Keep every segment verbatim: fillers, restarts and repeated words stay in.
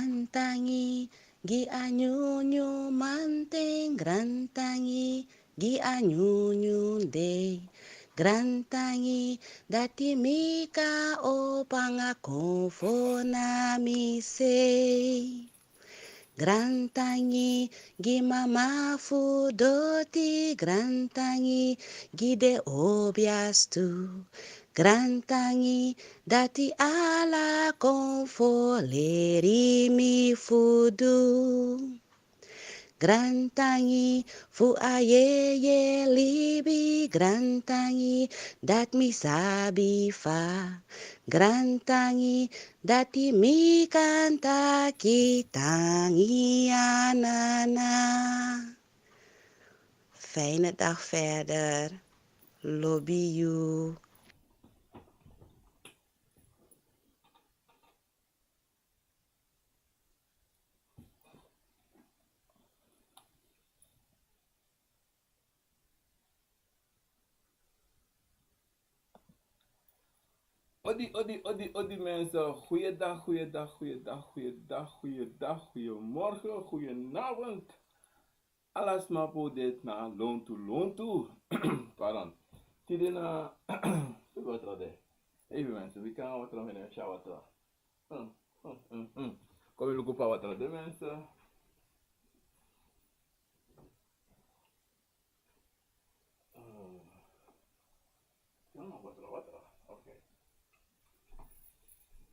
Grantangi gi a nyunyun manten, grantangi gi a nyunyun dei. Grantangi dati mi kan opo nanga konfo na mi sei. Grantangi gi mama fu doti, grantangi gi den obiastu. Grantangi dati ala konfo leri mi fu du. Grantangi fu a yeye libi, grantangi dati mi sabi fa. Grantangi dati mi kan taki tangi a Nana. Fijne dag verder. Lobi yu. Odi, odi, odi, odi mensen. Goeiedag, goeiedag, goeiedag, goeiedag, goeiedag, goeiemorgen, goedenavond. Ala sma fu unu na lontu, lontu. Pardon. Tide na, watra de. Even mensen, wi kan watra, mene, sha watra. Mm, mm, mm, mm. Kon wi luku fa watra de, mensen. Mm. No, no, watra, watra. Oké.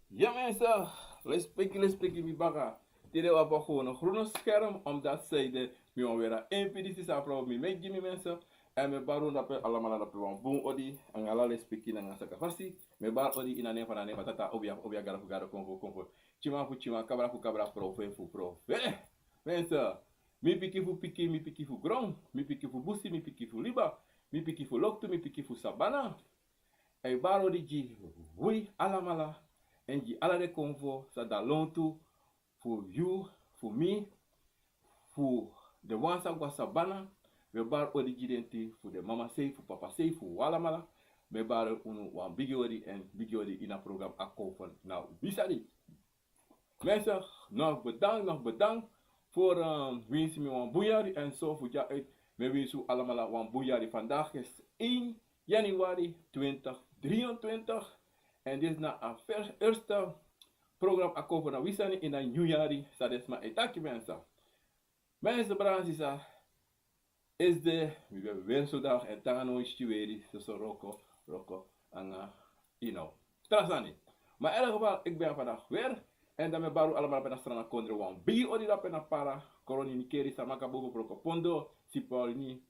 Ya mensen, lespeki, lespeki, mi baka. Tide wi abi gewoon een groene scherm, omdat zij de mi wan weri a enpi disi sa frow mi meki gi mi mensen. En mi e bari unu dape alamala dape wan bun odi, nanga ala lespeki nanga saka fasi. Mi e bari odi ini a nen fu a Nana, fu a Tata, obia, obia, gado fu gado, konfo fu konfo, tyiman fu tyiman, kabra fu kabra, profeti fu profeti. Mensen, mi pikin fu pikin, mi pikin fu gron, mi pikin fu busi, mi pikin fu liba, mi pikin fu loktu, mi pikin fu sabana. A e bari odi gi wi alamala, èn gi ala den konfo san de na lontu, fu yu, fu mi, fu den wan san go na sabana. Mi e bari odi gi den tu, fu den mama sei, fu papa sei, fu wi alamala. Mi e bari unu wan bigi odi èn bigi odi ini a program Akonfo na wi sani. Mensen, nog bedankt, nog bedankt voor, eh, winsi mi wan bun yari. En zo voor jou uit, mi winsi u allemaal wan bun yari. Vandaag is één januari twintig drieëntwintig. En dit is na a vers eerste program Akonfo na wi sani ini a nyun yari. San den sma e taki, mensen. Mensen, brada, sisa, is de, mi ben weri so dati, en te nanga no wan stiweri, soso wroko, wroko, nanga, you know, tra sani. Maar in elk geval, ik ben vandaag weer. En dan mi e bari u allemaal pe na Sranan Kondre wan bigi odi dape na Para, Kronikeri, Samanka, Boven, Brokopondo, Sipawini,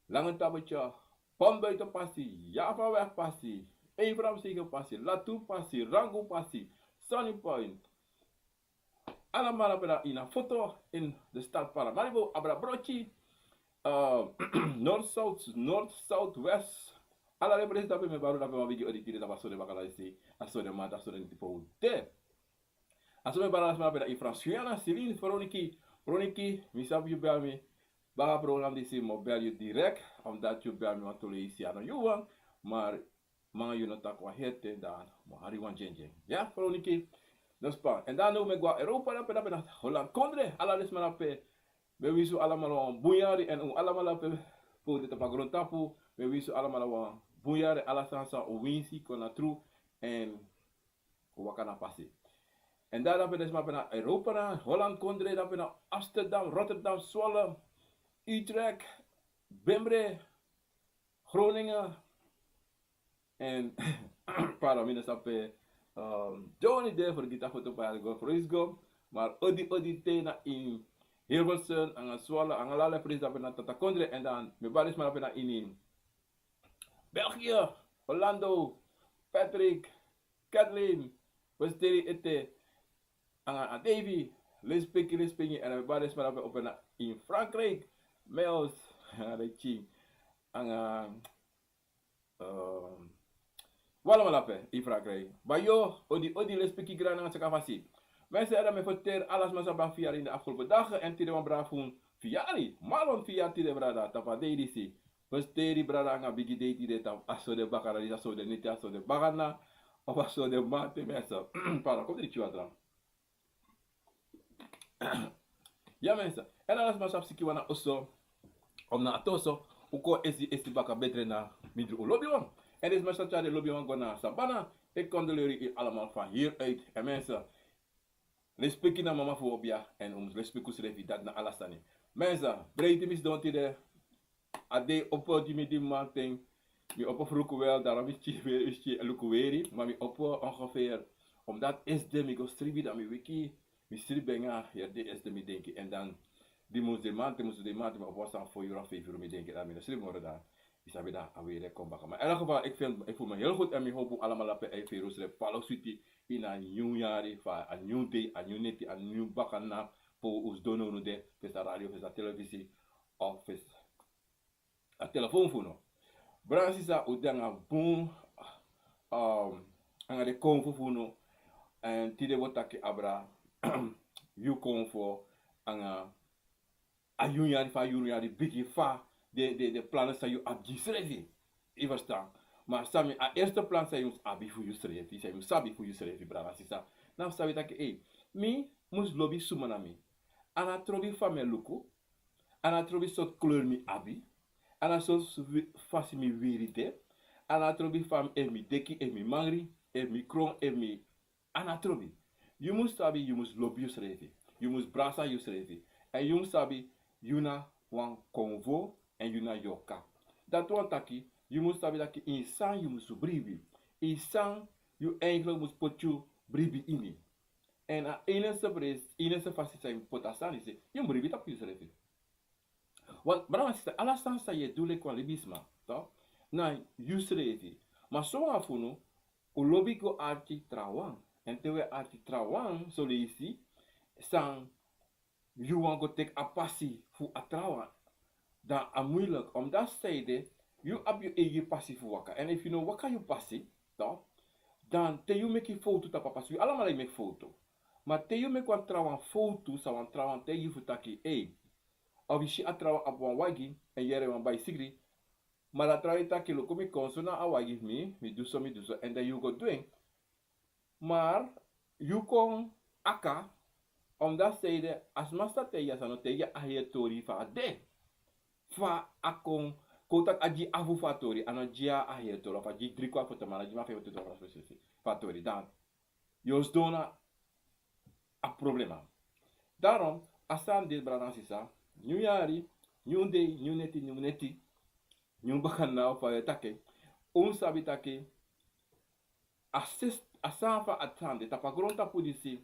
Lange Tabetje, Pom Buiten Pasi, Java Weg Pasi, Abraham Sege Pasi, Latu Pasi, Rangu Pasi, Sunny Point. Allemaal dape na ini a foto in de stad Paramaribo, Abra Brochi, eh, North, South, North, South, West. Ala den presi dape mi e bari u dape wan bigi odi tide, dape a so den bakala disi, a so den mati, a so den niti fu u de. A so mi e bari ala sma dape na ini Frans Guyana, Celine, Veroniki, Veroniki, mi sabi yu bel mi. Baka program disi mi o bel yu direct, omdat yu bel mi wantu leisi, a no yu wan, maar mi nanga yu no taki wan heri ten, dan mi o hari wan dyenki. Ya, Veroniki. Dus pa, en dan now mi e go na Europa, dape, dape na Holland Kondre, ala den sma dape. Mi e winsi u allemaal wan bun yari, en u allemaal dape fu de tapu a grontapu, mi e winsi u allemaal wan bun yari, ala sani san u winsi kon na tru, en u waka na pasi. En dan dape den sma pe na Europa, na Holland Kondre, dape na Amsterdam, Rotterdam, Zwolle, Utrecht, Bembre, Groningen, en para mi no sabi pe, ehm, Johnny de, vergita foto pa go, vrees go. Maar odi, odi te na ini Hilversum, nanga Zwolle, nanga ala den presi dape na Tata Kondre, en dan mi e bari den sma dape na ini België, Orlando, Patrick, Kathleen, Westeri Ete, nanga a Davy, lespeki, lespeki, en mi e bari den sma dape opo na ini Frankrijk, Meos, nanga den Ching, nanga, ehm, u allemaal dape ini Frankrijk. Bayo, odi, odi, lespeki, grani nanga saka fasi. Mensen, en dan mi e feliciteri ala sma san ben abi verjaardag ini de afgelopen dagen, en tide wan brada fu un verjaardag, Marlon, verjaardag tide, brada, tapu a dei disi. Feliciteri brada nanga bigi dei tide, tapu a so den bakala disi, a so den niti, a so den bakala, of a so den mati, mensen. Para, kon dringi watra. Ya, mensen. En ala sma san abi sikiwan na oso, of na a toso, un kon esi, esi baka betre na mindri un lobiwan. En den sma san tyari den lobiwan go na sabana, ik condoleer u allemaal van hieruit. En mensen, respeki na mama fu obia, en un mus respeki unsrefi, dati na ala sani. Mensen, breiti mi sidon tide, a dei opo gi mi di mamanten, mi opo fruku wel, daarom mi tyari, mi tyari luku weri, ma mi opo ongeveer, omdat esde mi go sribi dan mi wiki, mi sribi nanga, heri dei esde mi denki. En dan, di mus de mamanten, mus de mamanten, mi opo san fo yuru, feifi yuru mi denki, dan mi no sribi moro dan. Mi sabi dan a weri e kon baka. Maar in elk geval, ik vind, ik voel me heel goed en mi hoop un allemaal lapi en feifi yuru srefi, fala un switi ini a nyun yari, fa a nyun dei, a nyun neti, a nyun bakana, pe un sidon now, un de, fesi a radio, fesi a televisie, of fesi a telefoon fu unu. Brada sisa, un de nanga bun, um, nanga den konfo fu unu. En tide wi o taki abra yu konfo nanga a nyun yari, fa a nyun yari bigin, fa den, den, den plannen san yu abi gi yusrefi. Yu ferstan? Ma san mi, a eerste plan san yu mus abi fu yusrefi, san yu mus sabi fu yusrefi, brada sisa, na fu sabi taki, ei, mi mus lobi suma na mi. A no trobi fa mi e luku, a no trobi sortu kleur mi abi, a no sortu wi-, fasi mi weri de, a no trobi fa mi, efu mi deki, efu mi mangri, efu mi kron, efu mi, a no trobi. Yu mus sabi, yu mus lobi yusrefi. Yu mus brasa yusrefi. En yu mus sabi, yu na wan konfo, en yu na yorka. Dati wani taki, yu mus sabi taki ini san yu mus bribi. Ini san yu eigenlijk mus poti yu bribi ini. En a enigste prijs, enigste fasi san yu mus poti a sani, yu mus bribi tapu yusrefi. Want, brada, sisa, ala sani san yu e du leki wan libisma, toch? Na yusrefi. Ma son wan fu unu, un lobi go arki trawan. En te wi e arki trawan, son leisi san yu wani go teki a pasi fu a trawan, dan a moeilijk. Omdat san ede, yu abi yu eigi pasi fu waka. En efu yu no waka yu pasi, toch, dan te yu meki fowtu tapu a pasi, wi alamala e meki fowtu. Ma te yu meki wan trawan fowtu, san wan trawan taigi yu fu taki, ei, of yu si a trawan abi wan wagi, en yu e ride wan baisikri, ma dan a trawan e taki, luku, mi kon so na a wagi fu mi, mi du so, mi du so, en dan yu go du en. Maar yu kon aka, omdat san ede, a sma san taigi yu a sani no taigi yu a heri tori fa a de. Fa a kon, kon taki a gi afu fu a tori, a no gi a heri tori, of a gi dri kwafu tori, ma a no gi mi a feifi tori fu a tori. Dan yu o sidon na a problema. Daarom, a sani de, brada nanga sisa, nyun yari, nyun dei, nyun neti, nyun neti, nyun bakana, fa yu e taki en, un sabi taki, a ses-, a sani fa a tan de tapu a grontapu disi,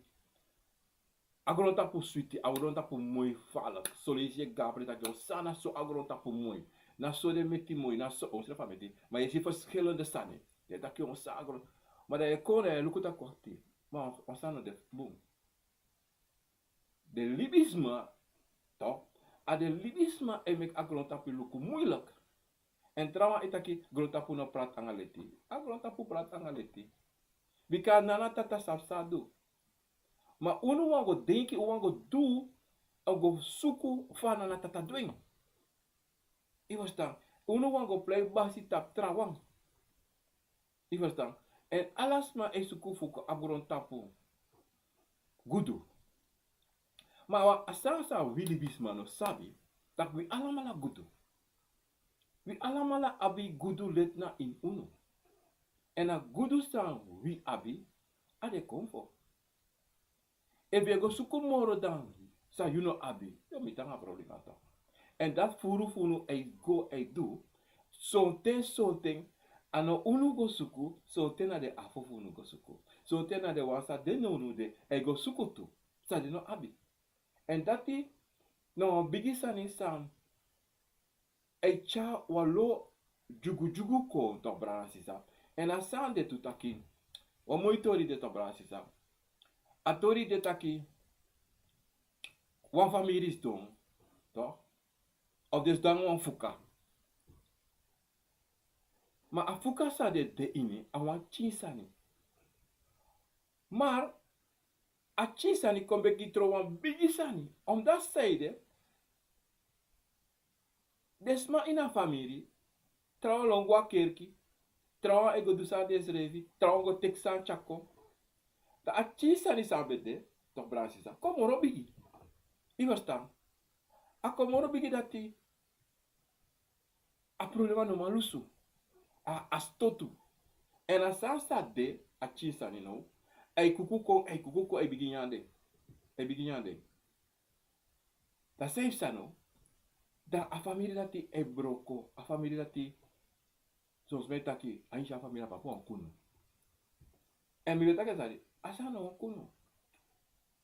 a grontapu switi, a grontapu moi, fa a leki, son leisi yu e gaabri taki, o, san na so a grontapu moi. Na so den meki moi, na so, o, srefi a meki, ma yu e si verschillende sani. Yu e taki, o, san a gron-, ma dan yu e kon, dan yu e luku taki, wakti, ma wan sani no de bun. Den libisma, toch, a den libisma e meki a grontapu luku moeilijk. En trawan e taki grontapu no prati nanga leti. A grontapu prati nanga leti. Bika nana tata sabi san a du. Ma unu wani go denki, un wani go du, o go suku fa nana tata du en. Yu ferstan? Unu wani go prei basi tapu trawan. Yu ferstan? En ala sma e suku fu kon abi grontapu gudu. Ma wan sani san wi libisma no sabi, taki wi alamala gudu. Wi alamala abi gudu leti na ini unu. En a gudu san wi abi, a de konfo. Efu yu e go suku moro dan san yu no abi, yu o miti nanga problema, toch. En dati furu fu unu e go e du, sonten, sonten, a no unu go suku, sonten na den afo fu unu go suku. Sonten na den wan san de na unu de, e go suku tu san den no abi. En dati na wan bigi sani san e tyari wan lo dyugudyugu kon, toch, brada nanga sisa. En a sani de tu taki, wan moi tori de, toch, brada nanga sisa. A tori de taki, wan famiri sidon, toch, of den sidon nanga wan fuka. Ma a fuka san den de ini, a wan pikin sani. Maar a pikin sani kon bigin tron wan bigi sani. Omdat san ede, den sma ini a famiri, trawan lon go na kerki, trawan e go du sani densrefi, trawan go teki sani tyari kon. Dan a pikin sani san ben de, toch, brada nanga sisa, kon moro bigi. Yu verstan? A kon moro bigi dati. A problema no man lusu. A, a stotu. Èn a sani san de, a pikin sani now. A e kuku kon, a e kuku kon, a e bigin nyan den. A e bigin nyan den. Dan san yu psa now? Dan a famiri dati e broko, a famiri dati, son sma e taki, a ini a famiri a papa wan kunu. Èn mi ben taki a sani, a sani no wan kunu.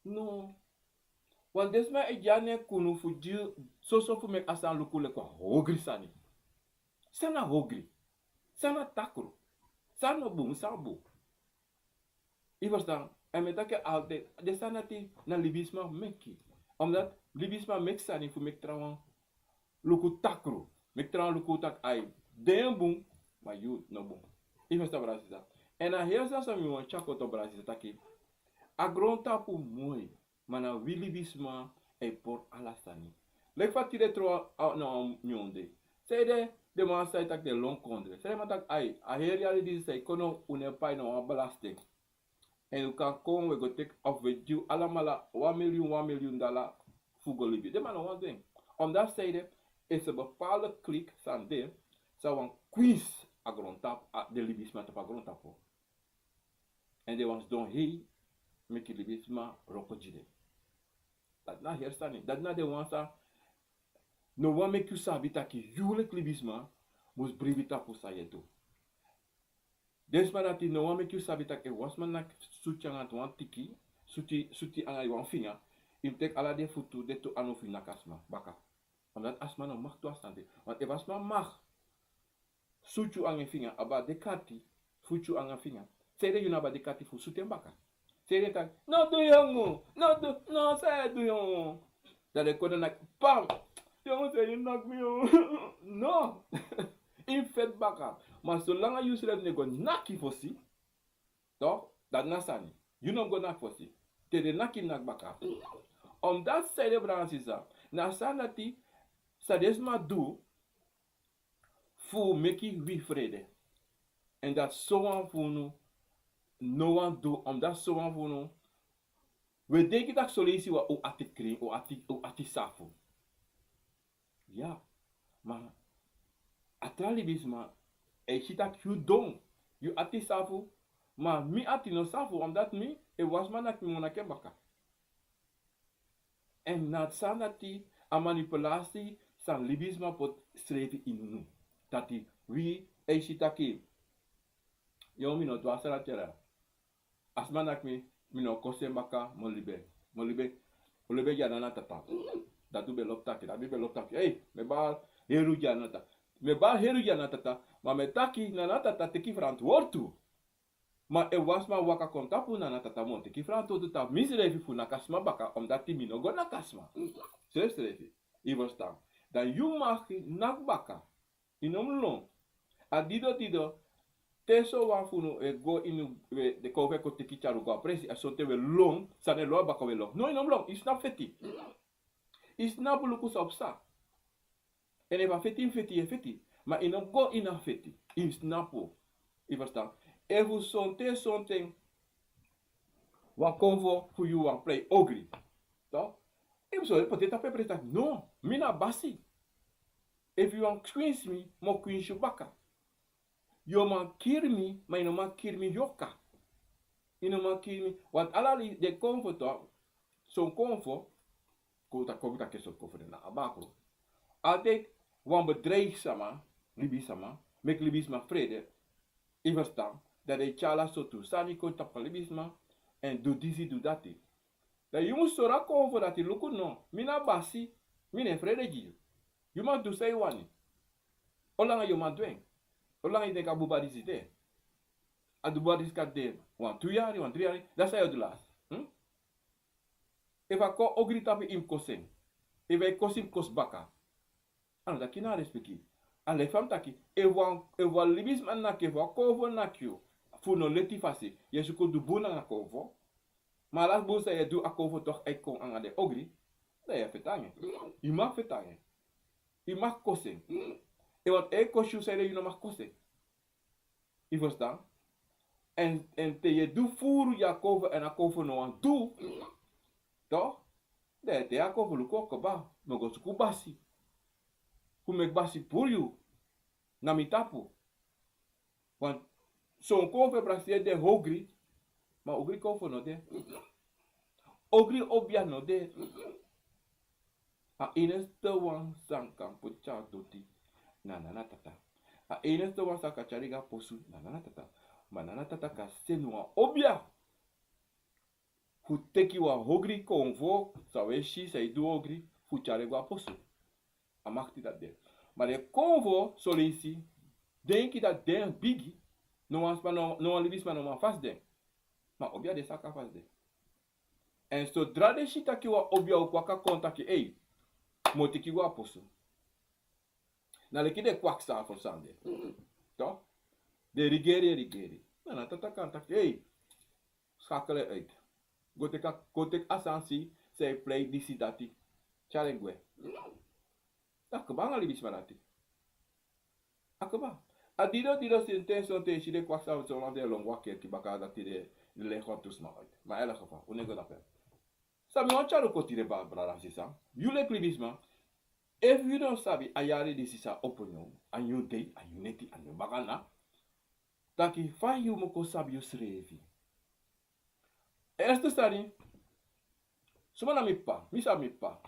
No. Wan den sma e gi a nen kunu fu gi, soso fu meki a sani luku leki wan ogri sani. San na ogri? San na takru? San no bun, san bun? Yu verstan? Èn mi e taki altijd, den sani dati na libisma meki. Omdat libisma meki sani fu meki trawan luku takru. Meki trawan luku taki ai, den bun, ma yu no bun. Yu verstan, brada sisa? Èn a heri sani san mi wani tyari kon, brada sisa, taki a grontapu moi. Ma na wi libisma e pori ala sani. Leki fa tide tron a, na wan nyun de. Sanede den man sa e taki den lon kondre? Sanede man taki ai, a heri yari disi san e kon now un no e pai na wan belasting. Èn un kan kon, un e go teki, of un e gi un alamala wan miliyun, wan miliyun dala fu go libi. Den man no wani du en. Omdat sanede, is a bepaalde klik san de, san wani kwinsi a grontapu, a, den libisma tapu a grontapu. Èn den wani sidon hei, meki libisma wroko gi den. Dati na a heri sani. Dati na den wan san no wani meki yu sabi taki yu leki libisma mus bribi tapu san yu e du. Den sma dati no wani meki yu sabi taki efu wan sma naki suti anga wan tiki, suti, suti anga wan finga, yu mus teki ala den futu, den tu anu fu yu naki a sma baka. Omdat a sma no mag du a sani de. Want efu a sma mag suti yu anga en finga, a abi a dekati fu suti yu anga finga. Sanede yu no abi a dekati fu suti en baka? Sanede taki, no du yongu, no du, no, san yu e du yongu? Dan den kon naki, pam! Yongu, san yu naki mi yongu? No. Yu feti baka. Ma solanga yusrefi no e go naki fosi, toch, dati na sani. Yu no go naki fosi. Te den naki, naki baka. Omdat sanede, brada sisa, na sani dati san den sma du fu meki wi frede. Èn dati sowan fu unu no wani du, omdat sowan fu unu, wi e denki taki soleisi wan, un ati krin, un ati, un ati safu. Ya, ma a tra libisma e si taki yu don, yu ati safu, ma mi ati no safu, omdat mi, efu wan sma naki mi, mi o naki en baka. Èn na a sani dati, a manipulasi san libisma poti srefi ini unu. Dati wi e si taki, yu, mi no du a sani dati. A sma naki mi, mi no kosi en baka, mi o libi en. Mi o libi en, mi o libi en gi a nana tata. Dati un ben lobi taki, dati mi ben lobi taki. Ei, mi e bari heri gi a nana tata. Mi e bari heri gi a nana tata, ma mi e taki nana tata teki ferantwortu. Ma efu wan sma waka kon tapu, nana tata mu teki ferantwortu tapu misrefi fu naki a sma baka, omdat mi no go naki a sma. Srefisrefi. Yu ferstan? Dan yu mag naki baka. Yu no mu lon. A dido dido, te sowan fu unu e go ini, we, den kon fu e kon teki tyari un go a presi, a sonten we lon, san e lon a baka we lon. No, yu no mu lon, yu snapu feti. Yu snapu luku san o psa. Èn efu a feti yu feti, yu e feti. Ma yu no mu go ini a feti. Yu snapu. Yu ferstan? Efu sonten sonten wan konfo fu yu wani prei ogri, toch, yu mus sori poti en tapu en presi taki no, mi na basi. Efu yu wani kwinsi mi, mi o kwinsi yu baka. Yu o man kiri mi, ma yu no man kiri mi yoka. Yu no man kiri mi. Want ala den konfo toch, son konfo, kon un taki, kon un taki son konfo de na a bakru. Altijd wan bedreigi sama, libisma, meki libisma frede, yu ferstan, dan den e tyari ala sortu sani kon tapu libisma, èn du disi, du dati. Dan yu mus sori a konfo dati luku no, mi na basi, mi no e frede gi yu. Yu man du san yu wani. Olanga yu man du en? Olanga yu denki a buba disi de? A buba disi kan de wan tu yari, wan dri yari, dan san yu o du lasi? Hm? Efu a kon ogri tapu yu, yu mus kosi en. Efu a e kosi, yu mus kosi baka. A no taki na a respeki. A leki fa mi taki, efu wan, efu wan libisma naki, efu wan konfo naki yu, fu no leti fasi, yu e suku du bun nanga konfo. Ma a lasi bun san yu e du, a konfo toch e kon anga den ogri. Dan yu e feti anga en. Yu mag feti anga en. Yu mag kosi en. Efu a e kosi yu, sanede yu no mag kosi en? Yu ferstan? Èn, èn te yu e du furu gi a konfo èn a konfo no wani du, toch, Dan e de a kon fu luku o kaba, mi o go suku basi fu meki basi puru yu na mi tapu. Wan son kon fu e braseri e de ogri, ma ogri kon fu no de. Ogri obia no de. A enigste wan san kan poti a doti na nana tata. A enigste wan san kan tyari go a posu na nana tata. Ma nana tata kan seni wan obia fu teki wan ogri konfo san un e si san e du ogri fu tyari go a posu. A makti dati de. Ma den konfo soleisi denki dati den bigi. No wan sma no, no wan libisma no man fasi den. Ma obia den saka fasi den. Èn sodra den si taki wan obia o kon waka kon taki ei, mi o teki go a posu. Na leki den kwaksa fu sani de. Toch? Den rigeri e rigeri. Na nana tata kan taki ei, schakel uit. Go teki a, go teki a sani san e plei disi dati. Tyari en gwe. A kaba nanga libisma dati. A kaba. A dido dido sonten sonten i si den kwaksa fu sani de lon go a kerki baka dati den lei wan tu sma uit. Ma in elk geval un no e go dape. San mi wani tyari un kon tide, brada nanga sisa, yu leki libisma, efu yu no sabi a yari disi san opo now, a nyun dei, a nyun neti, a nyun bakana, taki fa yu mu kon sabi yusrefi. Eerste sani, suma na mi p'pa? Mi sabi mi p'pa.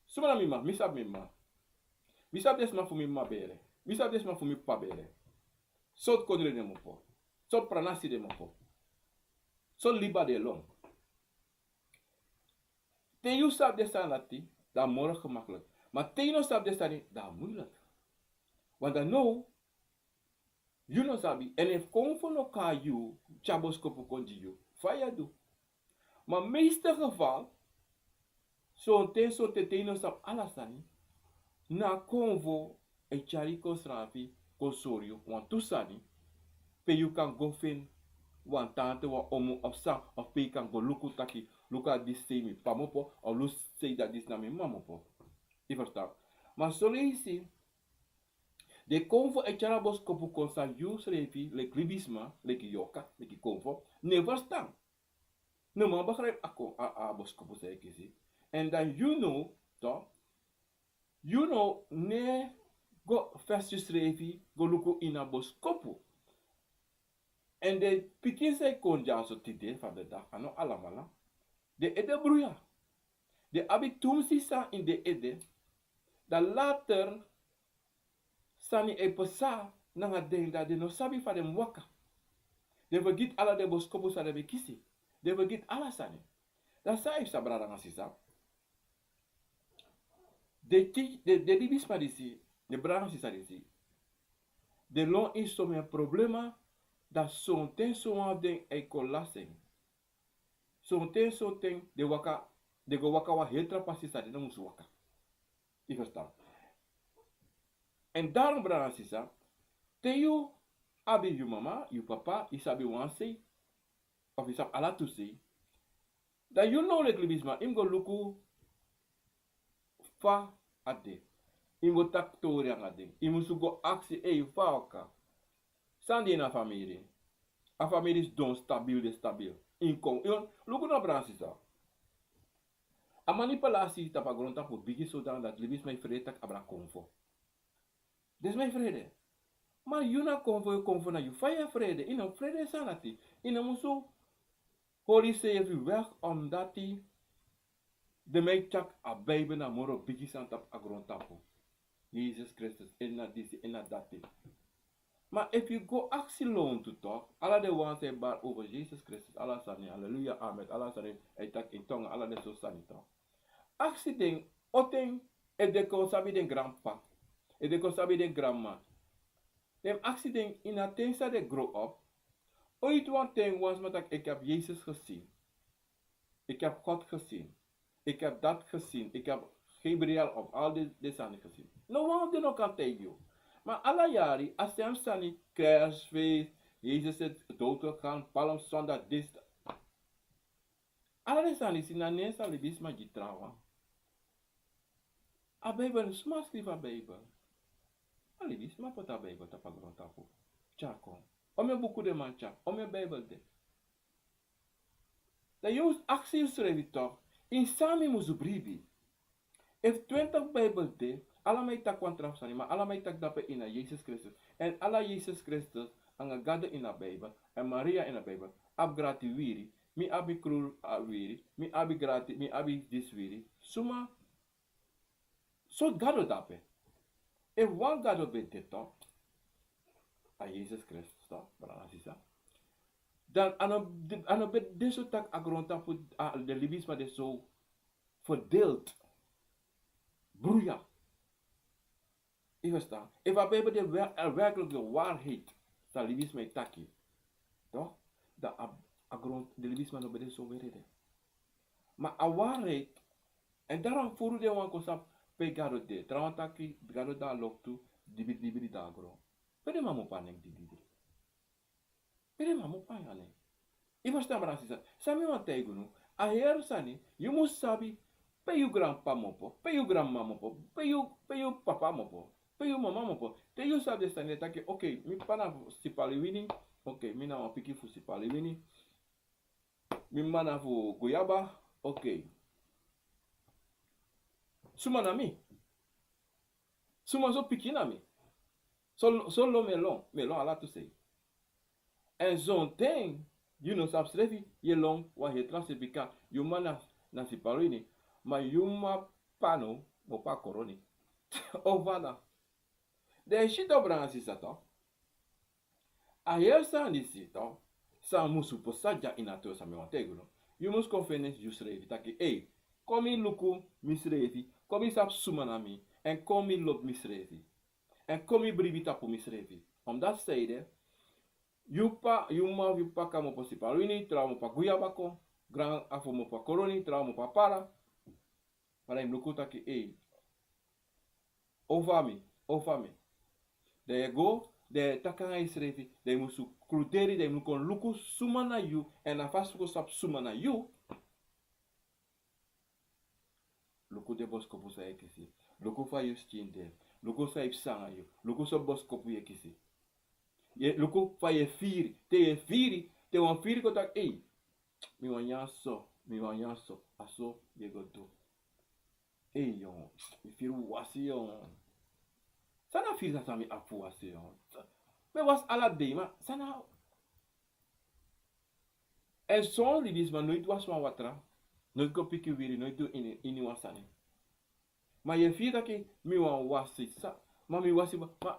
Suma na mi m'ma? Mi sabi mi m'ma. Mi sabi den sma fu mi m'ma bere. Mi sabi den sma fu mi p'pa bere. Sortu kondre den mu opo. Sortu pranasi den mu opo. Sortu liba den e lon. Te yu sabi den sani dati, dan a moro gemakkelijk. Ma te yu no sabi den sani, dan a moeilijk. Want dan now, yu no sabi, èn efu konfo no kon na yu, tyari boskopu kon gi yu, fa yu e du? Ma meeste geval, sonten sonten te yu no sabi ala sani, na konfo e tyari yu kon srafi, kon sori yu wantu sani, pe yu kan go feni wan tante, wan omu of san, of pe yu kan go luku taki, luku a disi sei mi p'pa mu opo, of luku sei dati disi na mi m'ma mu opo. Yu ferstan? Ma soleisi, den konfo e tyari a boskopu kon san yusrefi, leki libisma, leki yorka, leki konfo, no e ferstan. No man begrijp a kon, a, a boskopu san yu e kisi. Èn dan yu now, toch, yu now no e go fesi yusrefi go luku ini a boskopu. Èn den pikin san e kon dyaso tide, vandaag, a no alamala. Den ede bruya. Den abi tumsi sani ini den ede. Dan later, sani e pasa nanga den, dan den no sabi fa den mu waka. Den fergiti ala den boskopu san den ben kisi. Den fergiti ala sani. Dan san yu sabi, brada nanga sisa? Den ti, den, den libisma disi, den brada nanga sisa disi, den lon ini somen problema, dan sonten son wan fu den e kon lasi en. Sonten sonten den waka, den go waka wan heri tra pasi san den no musu waka. Yu ferstan? Èn daarom, brada nanga sisa, te yu abi yu m'ma, yu p'pa, yu sabi wan sei, of yu sabi ala tu sei, dan yu now leki libisma, yu mu go luku fa a de. Yu mu go taki tori nanga den. Yu musu go aksi, ei, fa a waka? San de ini a famiri? A famiri sidon stabil, de stabil. Yu kon, yu luku now, brada nanga sisa. A manipulasi tapu a grontapu bigi so dan dati libisma e frede taki abra konfo. Den sma e frede. Ma yu na konfo, yu konfo na yu. Fa yu e frede? Yu no frede sani dati. Yu no musu hori yusrefi weg, omdat den man e taki a Bijbel na moro bigi sani tapu a grontapu. Yesus Kristus, en na disi, en na dati. Ma efu yu go aksi lontu toch, ala den wan san e bari over Yesus Kristus, ala sani, halleluja, amen, ala sani, e taki in tonga, ala den sortu sani toch. Aksi den, o ten, efu den kon sabi den granp'pa, efu den kon sabi den granm'ma. Den aksi den ini a ten san den grow up, ooit wan ten wan sma taki: "Ik heb Jezus gezien. Ik heb God gezien. Ik heb dat gezien. Ik heb Gabriel of al die, die sani gezien." No wan fu den no kan taigi yu. Ma ala yari a sem sani, Kersfeest, Jezus is doodgegaan, Palmzondag, dit. Ala den sani disi na nen san libisma gi trawan. A Bijbel, suma skrifi a Bijbel? A libisma poti a Bijbel tapu a grontapu. Tyari kon. Omeni buku den man tyari, omeni Bijbel de. Dan yu mus aksi yusrefi toch, Ini san mi musu bribi. Efu twenti Bijbel de, ala man e taki wan tra sani, ma ala man e taki drape ini a Yesus Kristus. Èn ala Yesus Kristus nanga Gado ini a Bijbel, èn Maria ini a Bijbel, abi grati wiri, mi abi kruru wiri, mi abi grati, mi abi disi wiri. Suma sortu Gado drape? Efu wan Gado ben de tok, a Yesus Kristus tok, brada sisa, dan a no, a no ben de so tak' a grontapu, a, den libisma de so verdeeld. Bruya. Yu ferstan? Efu a Bijbel de wer-, eh, werkelijk de waarheid, san libisma e taki, toch? Dan a, a gron, den libisma no ben de so weri de. Ma a waarheid, èn daarom furu den wan kon sabi pe Gado de. Trawan taki Gado de na loktu, dibri dibri de na gron. Pe den man mu opo a nen dibri dibri? Pe den man mu opo a nen? Yu ferstan, brada sisa? San mi wani taigi unu, a heri sani, yu mus sabi pe yu granp'pa mu opo, pe yu granm'ma mu opo, pe yu, pe yu p'pa mu opo, pe yu m'ma mu opo. Te yu sabi den sani, den taki, oké, mi p'pa na fu sipaliwini, oké, mi na wan pikin fu sipaliwini, mi m'ma na fu guyaba, oké. Suma na mi? Suma so pikin na mi? So, so lon mi e lon, mi e lon ala tu sei. Èn sonten yu no sabi srefi, yu e lon wan heri tra srefi, bika yu m'ma na, na sipaliwini, ma yu m'ma p'pa no mu opo a koroni. Ofu fa na? Den e si tok, brada sisa, tok. A heri sani disi, tok, san musu pasa dya ini a tori san mi wani taigi unu. Yu mus kon feni yusrefi taki, ei, kon mi luku misrefi, kon mi sabi suma na mi, èn kon mi lobi misrefi, èn kon mi bribi tapu misrefi. Omdati san ede, yu p'pa, yu m'ma, yu p'pa kan mu opo sipaliwini, trawan mu opo a guyaba kon, gran afu mu opo a koroni, trawan mu opo a para. Ma dan yu mus luku taki, ei, ofu a mi, ofu a mi. Dan yu e go, dan yu e taki nanga yusrefi, dan yu musu kruderi, dan yu mus kon luku suma na yu, èn na fasi fu kon sabi suma na yu. Luku den boskopu san yu e kisi. Luku fa yu skin de. Luku san yu psa nanga yu. Luku sortu boskopu yu e kisi. Yu e, luku fa yu e firi. Te yu e firi, te wan firi kon taki, ei, mi wani nyan so, mi wani nyan so, a so yu e go du. Ei, yongu, mi firi wasi, yongu. San na firi san mi abi fu wasi, yongu? Mi e wasi ala dei, ma san na? Èn son libisma noiti wasi wan watra, noiti go piki wiri, noiti du ini, ini wan sani. Ma yu e firi taki mi wani wasi, san, ma mi wasi, ma, ma,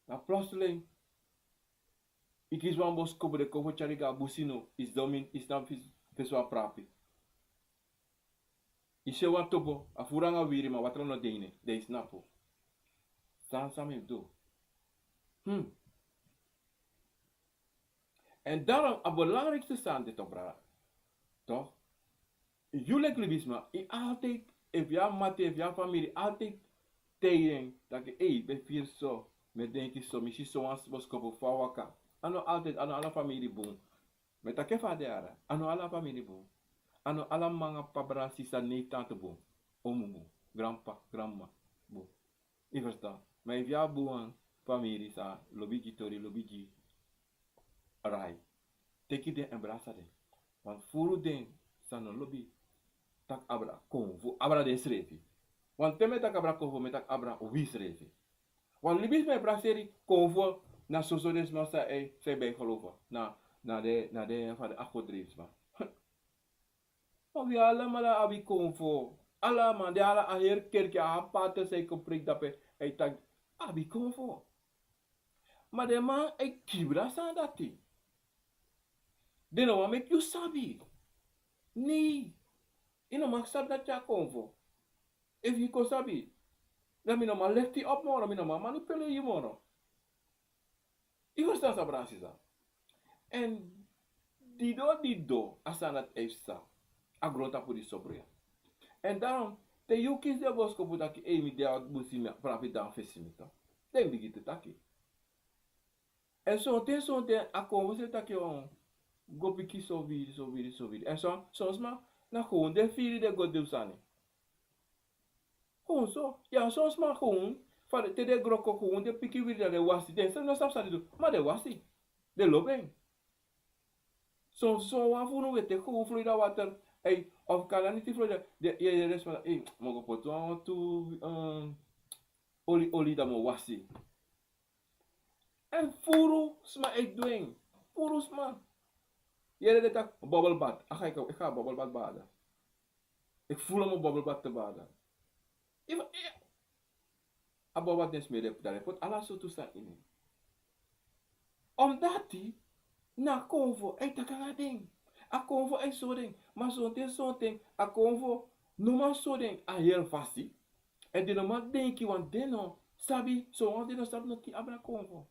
na plotseling yu kisi wan boskopu, den kon fu tyari go na busi, no, yu sidon, yu sidon fesi wan prapi. Yu si wan tobo, a furu nanga wiri, ma watra no de ini en, dan yu snapu san, san mi fu du. Hmm. Èn daarom a belangrijkste sani de toch, brada. Toch? Yu leki libisma, yu altijd, efu yu abi mati, efu yu abi famiri, altijd taigi den taki, ei, mi e firi so, mi e denki so, mi si so wan boskopu, fa a waka. A no altijd, a no ala famiri bun. Mi e taki fa a de, ara. A no ala famiri bun. A no ala m'ma nanga p'pa, brada, sisa, nei, tante bun. Omu bun. Granp'pa, granm'ma bun. Yu ferstan? Ma efu yu abi bun wan famiri san lobi gi tori, lobi gi rai, teki den, embrasa den. Want furu den san no lobi, taki abra konfo, abra densrefi. Want te mi e taki abra konfo, mi e taki abra wisrefi. Want libisma e prakseri konfo na soso den sma san e, san e bijgeloof na, na den, na den, fa den afgoderij sma. Ma wi alamala abi konfo. Ala man, den ala, a heri kerki, a pater san e kon preiki drape, a e taki abi konfo. Ma den man e kibri a sani dati. Den no wani meki yu sabi. Nei. Yu no man sabi dati a konfo. Efu yu kon sabi, dan mi no man lift yu op moro, mi no man manipuleer yu moro. Yu ferstan, brada, sisa? Èn dido, dido, a sani dati e psa. A grontapu disi so bruya. Èn daarom, te yu kisi den boskopu taki, ei, mi de a busi, mi abi prapi, dan fesi mi, toch. Den bigin te taki. Èn sonten, sonten a konfo srefi taki, o, go piki so wiri, so wiri, so wiri. Èn son, son sma, na gewoon den firi den go du sani. Gewoon so. Ya, son sma gewoon, fa den, te den gro kon, gewoon den piki wiri, dan den wasi. Den srefi no sabi san den du, ma den wasi. Den lobi en. Son, son wan fu unu e teki gewoon fluida water, ei, Of kan dan niti flo de, de, ye, ye, respect, eh, mi o go poti wan tu, eh, oli, oli dan mi o wasi. En furu sma e du en. Furu sma. Yere den taki bubble bath. A ga, ik ga bubble bath baden. Ik voel om een bubble bath te baden. Even, eh, a bubble bath den smeri, dan den poti ala sortu sani ini. Omdati na a konfo e taki nanga den. A konfo e sori den. Ma sonten, sonten a konfo no man sori den a heri fasi. En den no man denki, want den no sabi, sowan fu den no sabi noti abra konfo.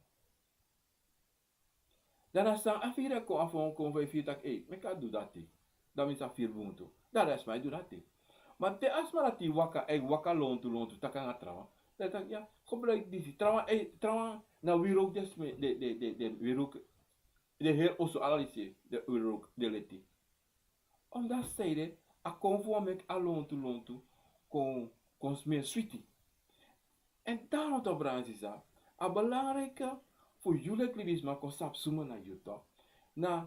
Dan na san a firi a kon, a fon konfo e firi taki, ei, meki a du dati. Dan mi sa firi bun tu. Dan a sma e du dati. Ma te a sma dati waka, e waka lontu, lontu, taki nanga trawan. Dan taki, ya, gebruik disi. Trawan, eh, trawan na wierook den sma, den, den, den, den wierook, den heri oso, ala disi, den wierook, den leti. Omdat zij de, a kon fu wan meki a lontu lontu kon, kon smeri switi. En daarom toch, brada nanga sisa, a belangrijk fu yu leki libisma kon sabi suma na yu toch. Na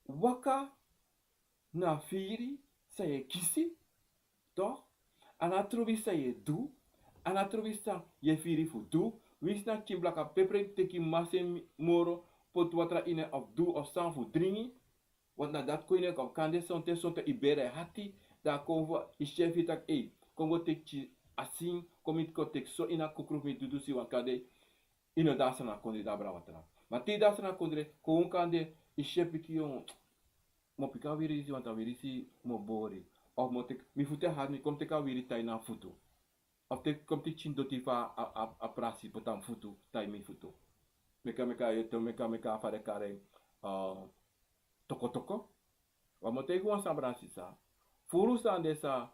waka na firi san yu e kisi, toch? A no trobi san yu e du, a no trobi san yu e firi fu du. Winsi na pikin blaka peper, teki masin moro, poti watra ini en of du of san fu dringi. Want na dati kon ini en kop, kande sonten, sonten yu bere yu ati, dan a kon fu yu srefi taki, ei, kon go teki asin, kon mi kon teki so ini a kukru fu mi dudusi, want kande yu no de a Sranan kondre, de abra watra. Ma te yu de a Sranan kondre, kon kande yu srefi, pikin yongu, mi o piki a wiri disi, want a wiri disi mi o bori. Of mi o teki, mi futu e hati, mi kon teki a wiri tai na futu. Of teki, kon teki pikin doti fu a, a, a prasi, poti na mi futu, tai mi futu. Meki a, meki a, yu e, meki a, meki a fa den kari en, eh, toko toko. Wan mi o taigi wan sani, brada nanga sisa. Furu sani de san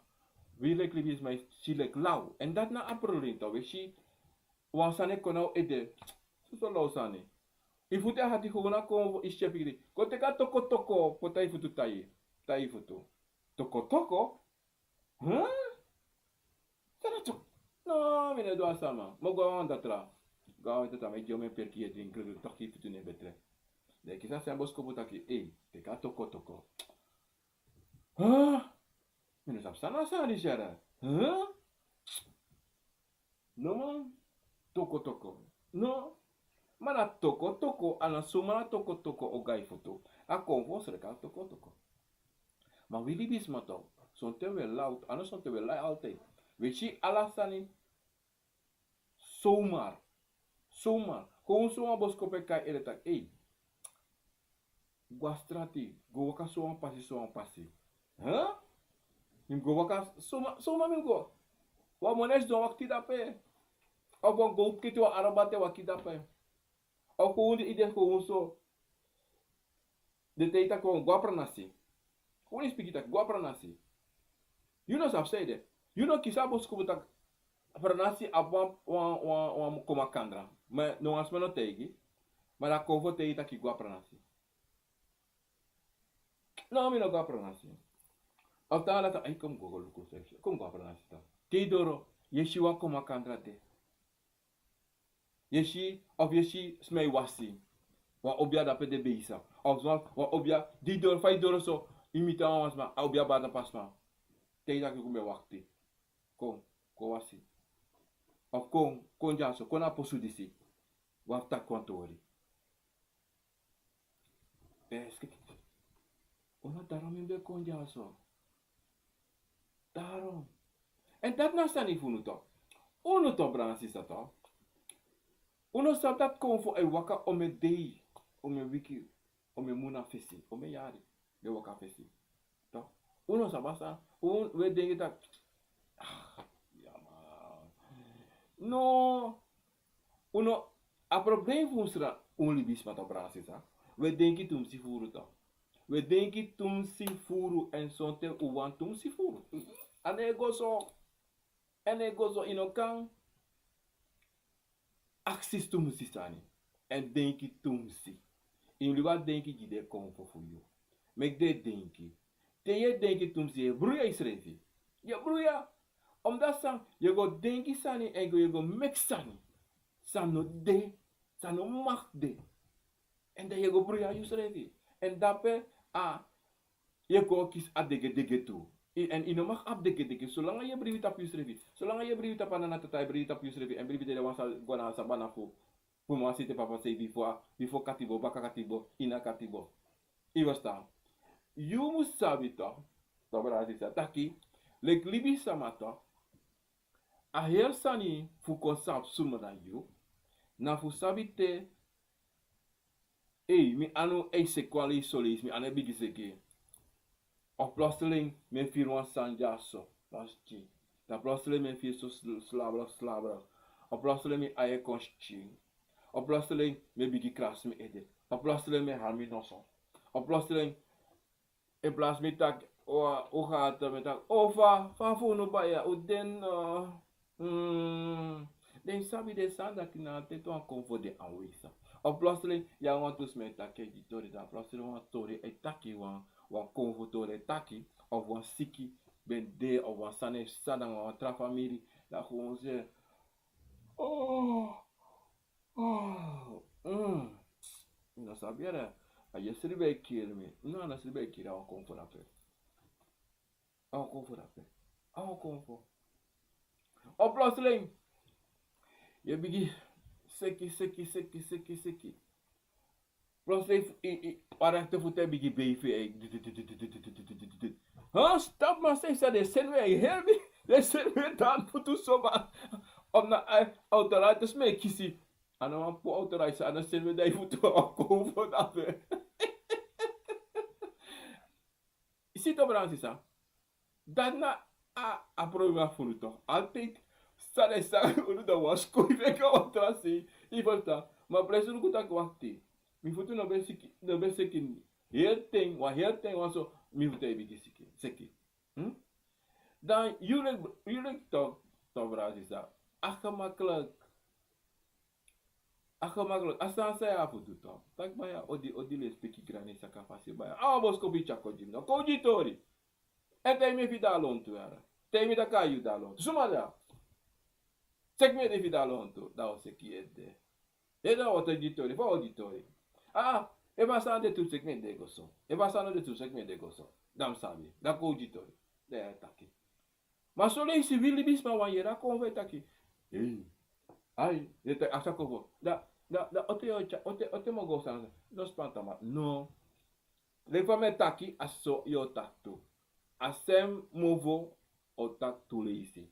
wi leki libisma e si leki law. En dati na a problem toch. Wi e si wan sani e kon na un ede. Soso law sani. Yu futu e hati, kon na kon fu yu srefi, kon teki a toko toko, poti na yu futu, tai, tai yu futu. Toko toko? Huh? San na toko? No, mi no e du a sani. Mi o go na wan datra. Go na wan datra, mi e gi en mi perki, yu e dringi, toki yu futu no e betre. Dan yu e kisi a sani boskopu taki, ei, teki a toko toko. Huh? Mi no sabi san na a sani disi ya. Huh? No man, toko toko. No. Ma na toko toko, a no suma na toko toko o go na yu futu. A kon fu sreka toko toko. Ma wi libisma toch, sonten wi e lai, a no sonten wi e lai altijd. Wi e si ala sani zomaar. Zomaar. Kon sowan boskopu e kon na yu ede taki, ei, go na strati, go waka sowan pasi, sowan pasi. Huh? Mi mus go waka, suma, suma mi mus go. Wan moni e sidon wakti dape. Of wan gowtu keti, wan araba te wakti dape. Of kon wan ede kon so. Den taigi taki wan go na pranasi. Kon wan e piki taki go na pranasi. Yu no sabi san ede. Yu no kisi a boskopu taki pranasi abi wan, wan, wan, wan kon makandra. Ma no wan sma no taigi. Ma dan a kon fu taigi taki go na pranasi. No, mi no go na pranasi. Of dan a dati, ai, kon go, go luku srefi. Kon go na pranasi dan. Te yu doro, yu e si wan kon makandra de. Yu e si, of yu e si sma e wasi. Wan obia dape de beisa. Of sma, wan obia, di yu doro, fa yu doro so, yu miti wan sma, a obia bari na pasma. Te yu taki kon mi e wakti. Kon, kon wasi. Of kon, kon dyaso, kon na posu disi. Wi abi taki wan tori. Eske. Unu, daarom mi ben kon dyaso. Daarom. En dati na sani fu unu toch. Unu toch, brada nanga sisa toch. Unu sabi taki konfo e waka omeni dei, omeni wiki, omeni mun na fesi, omeni yari. Den e waka fesi. Toch? Unu sabi san, unu, wi e denki taki, ah, ya man. No. Unu, a problem fu un sra, un libisma toch, brada nanga sisa. Wi e denki tumsi furu toch. Wi e denki tumsi furu, èn sonten un wani tumsi furu. A no e go so. A no e go so, yu no kan aksi tumsi sani èn denki tumsi. Yu mus libi a denki gi den konfo fu yu. Meki den denki. Te yu e denki tumsi, yu e bruya yusrefi. Yu e bruya. Omdat san, yu e go denki sani èn yu e go meki sani san no de, san no mag de. Èn dan yu e go bruya yusrefi. Èn dape a Yu e kon kisi a degedege tu. I, èn i no mag abi degedege. Solanga yu e bribi tapu yusrefi. Solanga yu e bribi tapu a nana tata, yu e bribi tapu yusrefi. Èn bribi dede wan sa go na a sabana fu, fu mi wan sete papa sei bifo, bifo katibo, baka katibo, ini a katibo. I ferstan? Yu mus sabi tok, tok brada sisa, taki, leki libisama tok, a heri sani fu kon sabi suma na yu, na fu sabi te, ei, mi anu e seki wan leisi, son leisi mi anu e bigin seki. Of plotseling mi e firi wan sani dyaso, dan plotseling mi e firi so sl-, slaberig, slaberig. Of plotseling mi ai e kon skin. Of plotseling mi e bigin krasi mi ede. Of plotseling mi e hari mi noso. Of plotseling, in plaats mi taki, o, o gaat er, mi taki, o fa, fa fu unu baya, u den, eh, mm, den sabi den sani dati na te tu wan konfo de anwezig. Of plotseling, ya wan tu sma e taki gi tori, dan plotseling wan tori e taki wan, wan konfo tori e taki, of wan siki ben de, of wan sani e sani nanga wan tra famiri, dan gewoon se, oh, oh, mm. Mi no sabi yere. A yesri ben e kiri mi. No, a no sri ben e kiri, a wan konfo dape. A wan konfo dape. A wan konfo. Of plotseling, yu e bigin seki, seki, seki, seki, seki. Plotseling, i, i, wan rekte futu e bigin beifi, eh. Ha, stop man, sei san, den seni wi e heri mi. Den seni wi e tan futu so man. Of na, eh, autoriteits mi e kisi. A no wan puru autoriteits, a no seni wi e tan futu, a wan konfo dape. Si tok, brada sisa. Dati na a, a problema fu unu tok. Altijd san den sani unu dan wan skoifi enke wan tra sei. I ferstan? Ma presi unu kon taki wakti. Mi futu no ben seki, no ben seki heri ten, wan heri ten wan so, mi futu e bigin seki, seki. Hm? Dan yu leki, yu leki tok, tok brada sisa. A gemakkelijk. A gemakkelijk. A sani san yu abi fu du tok. Taki baya, odi, odi lespeki, grani, saka fasi baya. A wan boskopu yu tyari kon gi mi. No, kon gi tori. Èn te mi e firi de a lontu yara. Te mi taki a yu de a lontu. Suma de. Seki mi ede fu de a lontu. Dan o seki ede. Ede, o te gi tori. Fa o gi tori? Ah, efu a sani de tu, seki mi ede go so. Efu a sani no de tu, seki mi ede go so. Dan mi sabi. Dan kon gi tori. Dan yu e taki. Ma son leisi wi libisma wan yere a konfo e taki. Ei. Ai, yu e taki a sa konfo. Dan, dan, dan o te yu o tya-, o te, o te mi o go sani. No spanta man. No. Leki fa mi e taki, a so yu o taki tu. A sem mofo o taki tu leisi.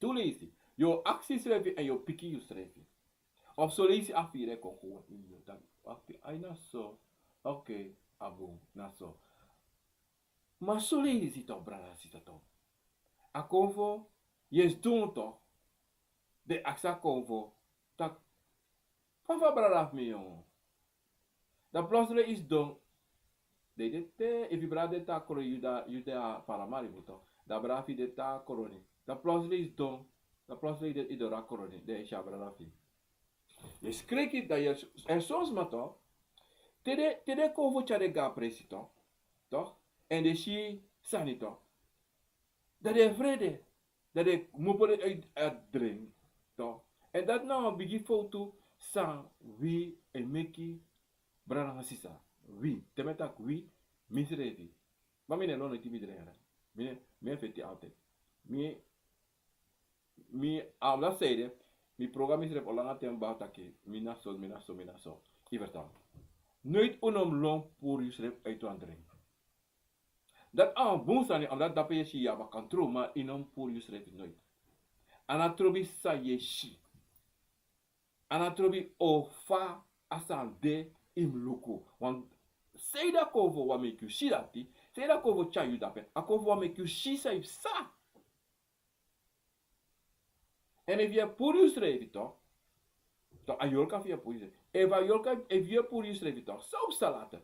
Tu leisi. Yu o aksi yusrefi èn yu o piki yusrefi. Of son leisi a firi e kon kon ini yu, taki, wakti, ai, na so. Oké, a bun, na so. Ma son leisi tok, brada sisa tok. A konfo, yu e sidon tok. Den aksi a konfo, taki, fa fu a brada fu mi, yongu? Dan plotseling yu sidon. Den de te, efu yu brada de te a koloni, yu de, yu de a Paramaribo tok. Dan brada fu yu de te a koloni. Dan plotseling yu sidon. Dan plotseling yu de, yu doro a koloni. Dan yu e si a brada fu yu. Yu e skreki, dan yu e, èn son sma tok. Te den, te den konfo tyari den go a presi tok. Tok? Èn den si sani tok. Dan den e frede. Dan den e kmopo den uit a dren. Tok? Èn dati na wan bigi fowtu san wi e meki, brada nanga sisa. Wi. Te mi e taki wi, misrefi. Ma mi no e lon noti mi dren, yara. Mi no e, mi e feti altijd. Mi, mi, a, omdat sei de, mi program misrefi o langa ten baka taki, mi na so, mi na so, mi na so. Yu ferstan? Noiti un no mus lon puru yusrefi uit wan dren. Dati a wan bun sani, omdat dape yu e si yu abi a kontrol, ma yu no mus puru yusrefi noiti. A no trobi san yu e si. A no trobi o fa a sani de yu mus luku. Want sei a konfo wani meki yu si dati, sei a konfo tyari yu dape, a konfo wani meki yu si san yu psa. Èn efu yu e puru yusrefi tok, tok, a yorka fu yu e puru yusrefi. Efu a yorka, efu yu e puru yusrefi tok, san o psa later?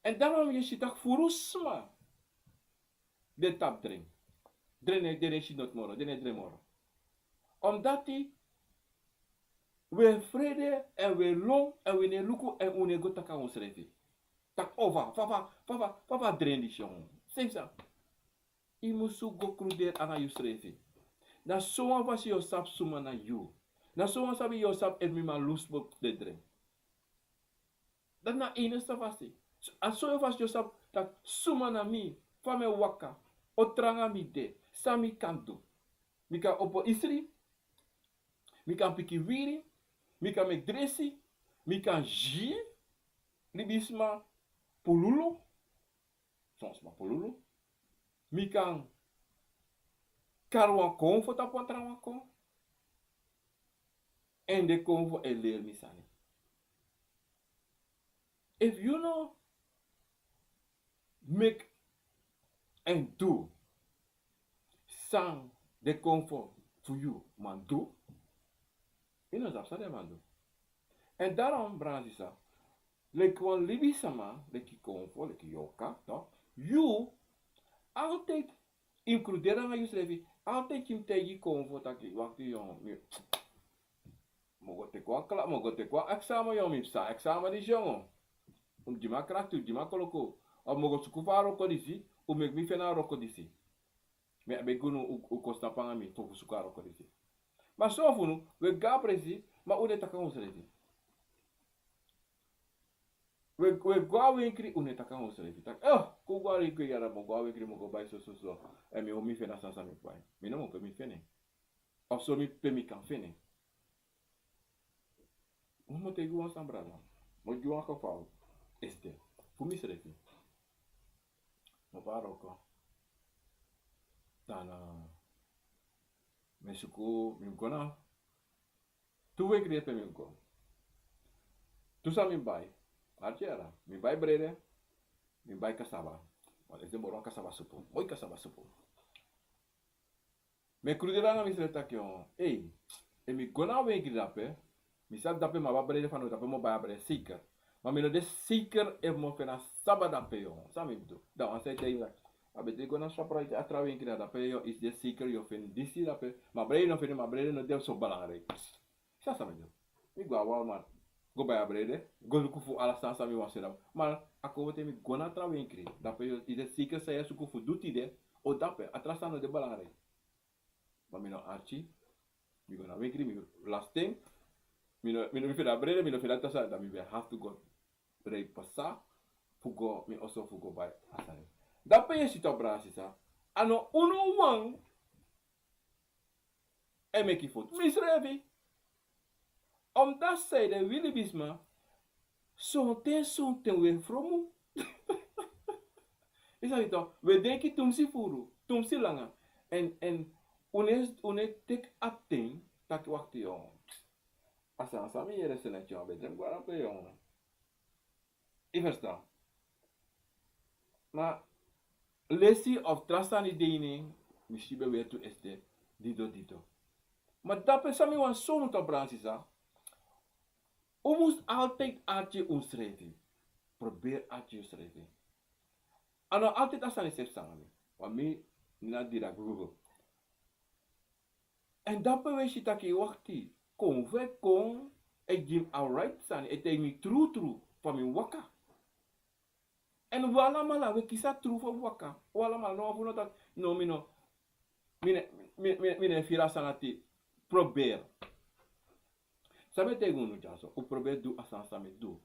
Èn daarom yu e si taki furu sma den tapu dren. Dren, den no e si noti moro, den no e dren moro. Omdat wi e frede èn wi e lon èn wi no e luku èn wi no e go taki nanga unsrefi. Taki, o fa, fa, fa, fa, fa, fa, fa dren disi, yongu? Sei san? Yu musu go kruderi nanga yusrefi. Na sowan fasi yu o sabi suma na yu. Na sowan sabi yu o sabi efu mi man lusu bun den dren. Dati na enigste fasi. A so yu fasi yu sabi taki suma na mi, fa mi e waka, o tranga mi de, san mi kan du. Mi kan opo isri, mi kan piki wiri, mi kan meki dresi, mi kan gi libisma pululu, son sma pululu, mi kan kari wan konfo tapu wan tra wan kon, èn den konfo e leri mi sani. Efu yu no meki èn du san den konfo fu yu man du, yu no sabi san den man du. Èn daarom, brada sisa, leki wan libisma, leki konfo, leki yorka, toch, yu altijd inkluderi nanga yusrefi. Altijd yu mus taigi konfo taki, wakti, yongu, mi, mi o go teki wan kla-, mi o go teki wan examen, yongu, mi psa examen disi, yongu. Un gi mi a krakti, un gi mi a koloku. Of mi o go suku fu a wroko disi, un meki mi feni a wroko disi. Mi e begi unu, un, un kon snapu nanga mi fu suku a wroko disi. Ma son fu unu, wi e go a presi, ma un no e taki nanga unsrefi. Wi e, wi e go a wenkri, un no e taki nanga unsrefi taki, oh, kon go a wenkri yara, mi o go a wenkri, mi o go bai so, so, so. Èn mi o mi feni a sani san mi bai. Mi no mu pe mi feni. Of so mi pe mi kan feni. Mi mu taigi wan sani, brada. Mi o gi wan geval. Este. Fu misrefi. Mi o bai wroko. Dan, eh, mi e suku, mi mus go na tu wenkri de pe mi mus go. Tu san mi bai. Arki yara. Mi bai brede. Mi bai kasaba. Want este moro wan kasaba supu. Moi kasaba supu. Mi e kruderi nanga misrefi taki, oh, ei, efu mi go na a wenkri drape, mi sabi drape mi abi a brede fanowdu, drape mi o bai a brede zeker. Ma mi no de zeker efu mi o feni a saba drape, yongu. San mi mus du? Dan wan sani e taigi mi taki, a beteri go na Shoprite, a tra wenkri drape, yongu, yu de zeker yu o feni disi drape. Ma brede yu no feni, ma brede no de so belangrijk. San, san mi du? Mi go na Walmart, go bai a brede, go luku fu ala sani san mi wani, srefi. Ma a kon weti mi go na a tra wenkri. Drape yu, yu de zeker san yu e suku fu du tide, o drape, a tra sani no de belangrijk. Ma mi no arki, mi go na wenkri, mi lasi ten, mi no, mi no, mi feni a brede, mi no feni a tra sani, dan mi ben have to go rij pasa fu go mi oso fu go bai a sani. Drape yu e si, toch, brada sisa, a no unu wawan e meki fowtu. Misrefi. Omdat wi libisma, sonten, sonten wi e fromu. Yu sabi toch, wi e denki tumsi furu, tumsi langa. Èn, èn un no e, un no e teki a ten taki, wakti, yongu. A sani san mi yere, srefi, yongu, a ben de mi go drape, yongu. Yu ferstan? Ma lesi of tra sani de ini en, mi si ben weri tu, este, didon, didon. Ma drape san mi wani sori unu, toch, brada sisa, un mus altijd arki unsrefi. Proberi arki unsrefi. A no altijd a sani srefi sanga mi. Want mi, mi na dira Google. Èn drape wi e si taki, wakti, konfo e kon, e gi mi a right sani, e taigi mi trutru fa mi mus waka. Èn wi alamala wi e kisi a trutru fa wi waka. Wi alamala, no wan fu unu no taki, no, mi no, mi no, mi, mi, mi no e firi a sani ati. Proberi. San mi e taigi unu dyaso, un proberi du a sani san mi du.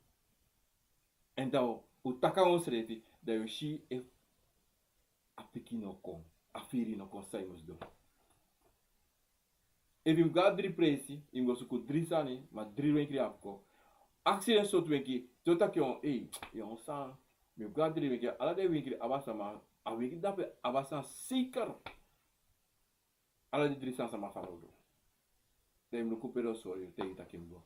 Èn dan un taki nanga unsrefi, dan yu o si efu a piki no kon, a firi no kon, san yu mus du. Efu yu mus go na dri presi, yu mus go suku dri sani, ma dri wenkri abi kon. Aksi den sortu wenkri, te un taki, yongu, ei, yongu, san, mi mus go na dri wenkri, ala den wenkri abi a sani, ma a wenkri drape abi a sani zeker. Ala den dri sani sama fanowdu. Dan yu mus luku pe den o sori yu, taigi yu taki yu mus go.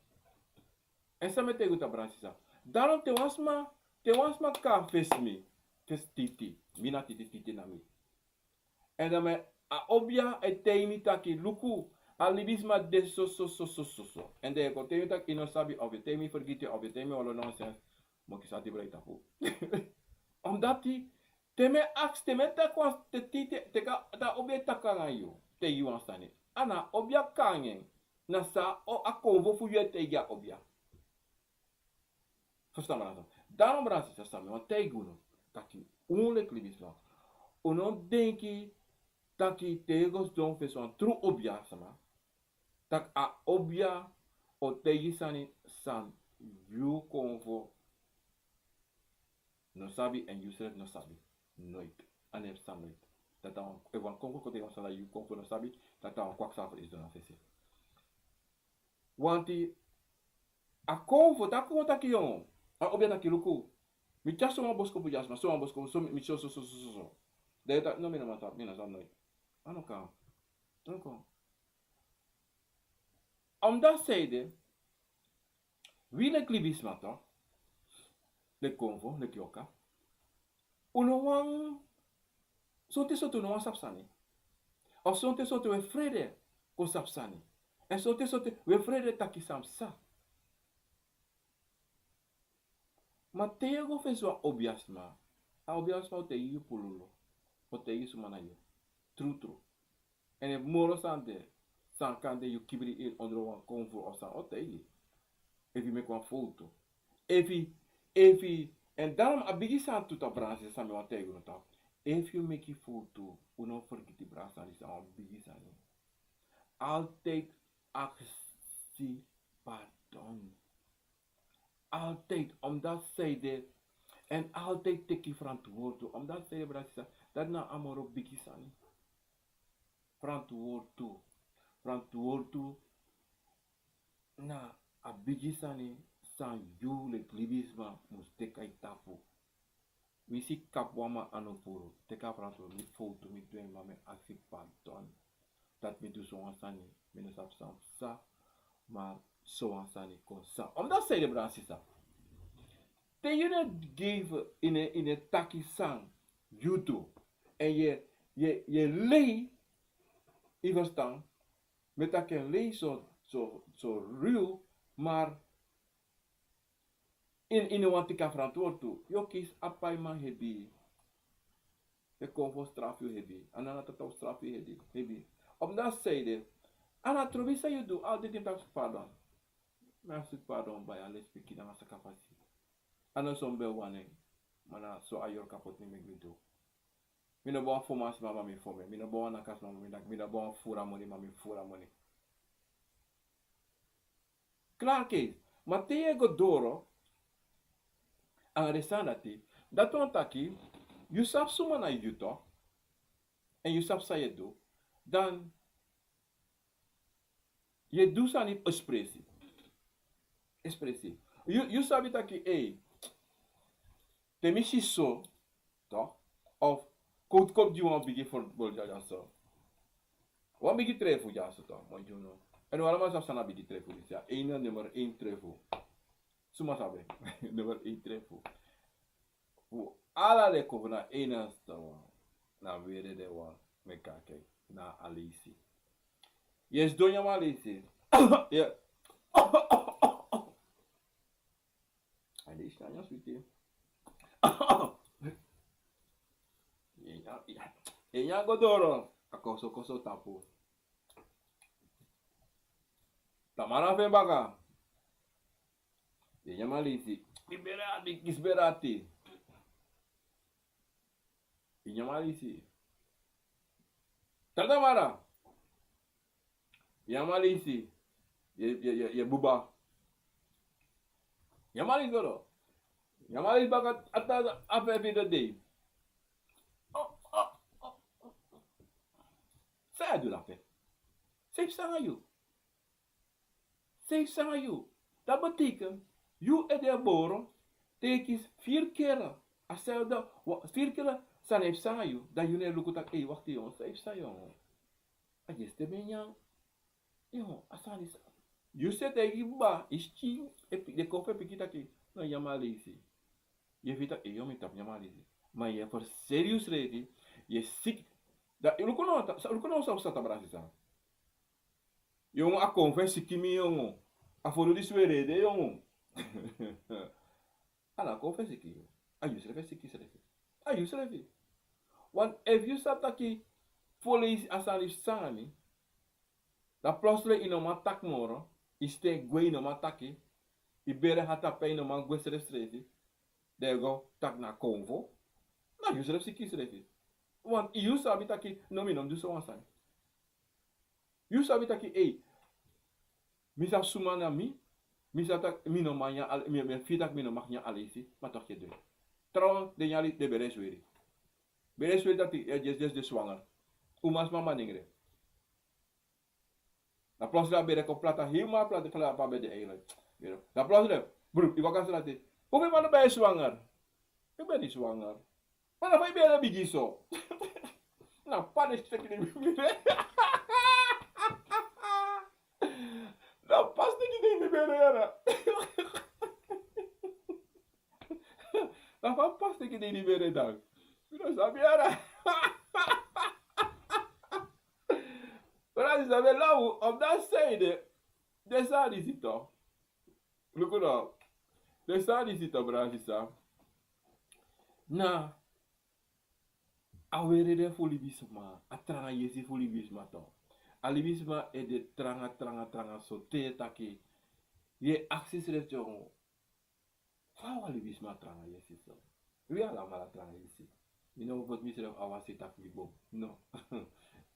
Èn san mi e taigi unu, toch, brada sisa. Daarom te wan sma, te wan sma kon na fesi mi, fesi Titi, mi na Titi, Titi na mi. Èn dan mi, a obia e taigi mi taki, luku, a libisma de so, so, so, so, so, so. Èn dan yu e kon taigi mi taki yu no sabi, of yu e taigi mi fergiti, of yu e taigi mi olo nonsens. Mi o kisi a dibra yu tapu. Omdati, te mi e aksi, te mi e taki wan, te, te, te, te ka, te a obia e taki nanga yu, taigi yu wan sani, a no a obia kon nanga en. Na san a konfo fu yu e taigi a obia. Ferstan, brada sisa? Daarom, brada sisa, san mi wani taigi unu, taki un leki libisma, un no denki taki te yu go sidon fesi wan tru obia sama, tak' a obia o taigi sani san yu konfo no sabi, èn yusrefi no sabi. Noit. A no e psa noit. Dati a wan, efu wan konfo kon teki wan sani dati yu konfo no sabi, dati a wan kwaksalfer yu e du na fesi. Wanti a konfo, te a konfo taki yongo, a obi a taki luku, mi tyari sowan boskopu dya, sma, sowan boskopu, so mi, mi so, so, so, so, so, so. Dan yu taki no, mi no man sabi, mi no sabi noit. A no kan. A no kan. Omdati sanede, wi leki libisma, toch, leki konfo, leki yorka, un no wani, sonten sonten un no wani sabi sani. Of sonten sonten un e frede kon sabi sani. Èn sonten sonten un e frede taki san mi sa. Ma te yu e go fesi wan obiasma, a obiasma o taigi yu pululu, o taigi yu suma na yu. Trutru. Èn efu moro sani de, san kan de yu kibri yu ini ondro wan konfo of san, o taigi yu. Efu yu meki wan fowtu. Efu, efu, èn daarom a bigi sani tu, toch, brada, sisa, san mi wani taigi unu, toch. Efu yu meki fowtu, un no fergiti, brada, sani, san wan bigi sani. Altijd aksi pardon. Altijd, omdati sanede, èn altijd teki verantwoord. Omdati sanede, brada, sisa, dati na a moro bigi sani. Verantwoord. Verantwoord na a bigi sani san yu leki libisma mus teki na yu tapu. Winsi kapu wan man anu puru, teki a verantwoord, mi fowtu, mi du en, ma mi e aksi pardon. Dati mi du sowan sani, mi no sabi san mi sa, ma sowan sani kon sa. Omdati sanede, brada, sisa, te yu no e gefi, yu no e, yu no e taki san yu du, èn yu e, yu e, yu e lei, yu ferstan, mi e taki en lei so, so, so ruw, maar yu, yu no wani teki a verantwoord tu. Yu o kisi a paiman hebi. Yu e kon fu strafu yu hebi. A no na tata o strafu yu hebi, hebi. Omdati sanede, a no trobi san yu du, altijd yu e taki pardon. Mi e aksi pardon, bai, a lespeki nanga sakafasi. A no so mi ben wani en, ma na so a yorka poti mi, meki mi du. Mi no ben wani fon a sma, ma mi fon en. Mi no ben wani naki a sma, ma mi naki. Mi no ben wani furu a moni, ma mi furu a moni. Klaar, keis. Ma te yu e go doro anga den sani dati, dati wani taki yu sabi suma na yu, toch, èn yu sabi san yu e du, dan yu e du sani ekspresi. Ekspresi. Yu, yu sabi taki, ei, te mi si so, toch, of kon, kon gi wan bigi voorbeeld dya, dya so. Wan bigi trefu dya so, toch, mi e gi unu. Èn un alamala sabi san na bigi trefu disi, a ini a nummer één trefu. Suma sabi? Nummer één trefu. Fu ala den konfo na ini a stan wan, na were den wan, mi e kaki, na aleisi. Yu e sidon nyan aleisi. Yu e, aleisi na nyan switi. Yu e nyan, yu e nyan go doro, a koso, koso tapu. Tamara fu en baka. Yu e nyan aleisi. Mi bere ati, kisi bere ati. Yu e nyan aleisi. Tra tamara. Yu e nyan aleisi. Yu e, yu e, yu e, yu e buba. Yu e nyan aleisi doro. Yu e nyan aleisi baka, a, a, a, a feifi dei. San yu e du dape? San yu psa nanga yu? San yu psa nanga yu? Dati betekent, yu e de boro, te yu kisi vier keer, a sani dati, wa-, vier keer, sani e psa nanga yu, dan yu no e luku taki, ei, wakti yongo, san yu psa yongo? A yesi te mi e nyan. Yongo, a sani sa. Yu si taigi baba, yu si, e pi-, den konfo e piki taki, no, nyan aleisi. Yu e firi taki, ei, yongo, mi tapu nyan aleisi. Ma yu e ferseri yusrefi, yu e siki. Dan, yu luku now, ta-, sa-, luku now san, san, tamara, sisa. Yongo, a konfo e siki mi, yongo. A furu disi were de, yongo. A no a konfo e siki yu. A yusrefi e siki yusrefi. A yusrefi. Want efu yu sabi taki fu leisi a sani psa nanga mi, dan plotseling yu no man taki moro, yu sten gwe, yu no man taki, yu bere hati a pijn, yu no man gwe srefsrefi, dan yu go taki na konfo, na yusrefi siki yusrefi. Want yu sabi taki, no, mi no mus du sowan sani. Yu sabi taki, ei, mi sabi suma na mi, mi sabi taki mi no man nyan al-, mi, mi e firi taki mi no mag nyan aleisi, ma toch yu e du en. Trouwens, den yari den bere sweri. Bere sweri dati, eh, yes, yes, den swanger. Umasma maningre. Dan plotseling a bere kon plata, helemaal plata, gelijk a bere de eiland. Dan plotseling, broer, yu waka srati. Hoeveel maanden ben je zwanger? Ik ben niet zwanger. Maar dan ben je biggie zo. Na papa teki den bere. Na papa teki den bere, yara. Na papa teki den bere dan. Yu no sabi, yara. Brada, sabi law, omdat zij de, de sani si toch. Luku no. De sani si toch, brada, sisa. Na a weri de fu libisma, a tranga yesi fu libisma toch. A libisma e de tranga, tranga, tranga so te taki. Yu e aksi srefi, fa wan libisma tranga yesi so. Wi alamala tranga yesi. Mi no poti misrefi a wan se taki mi bun. No.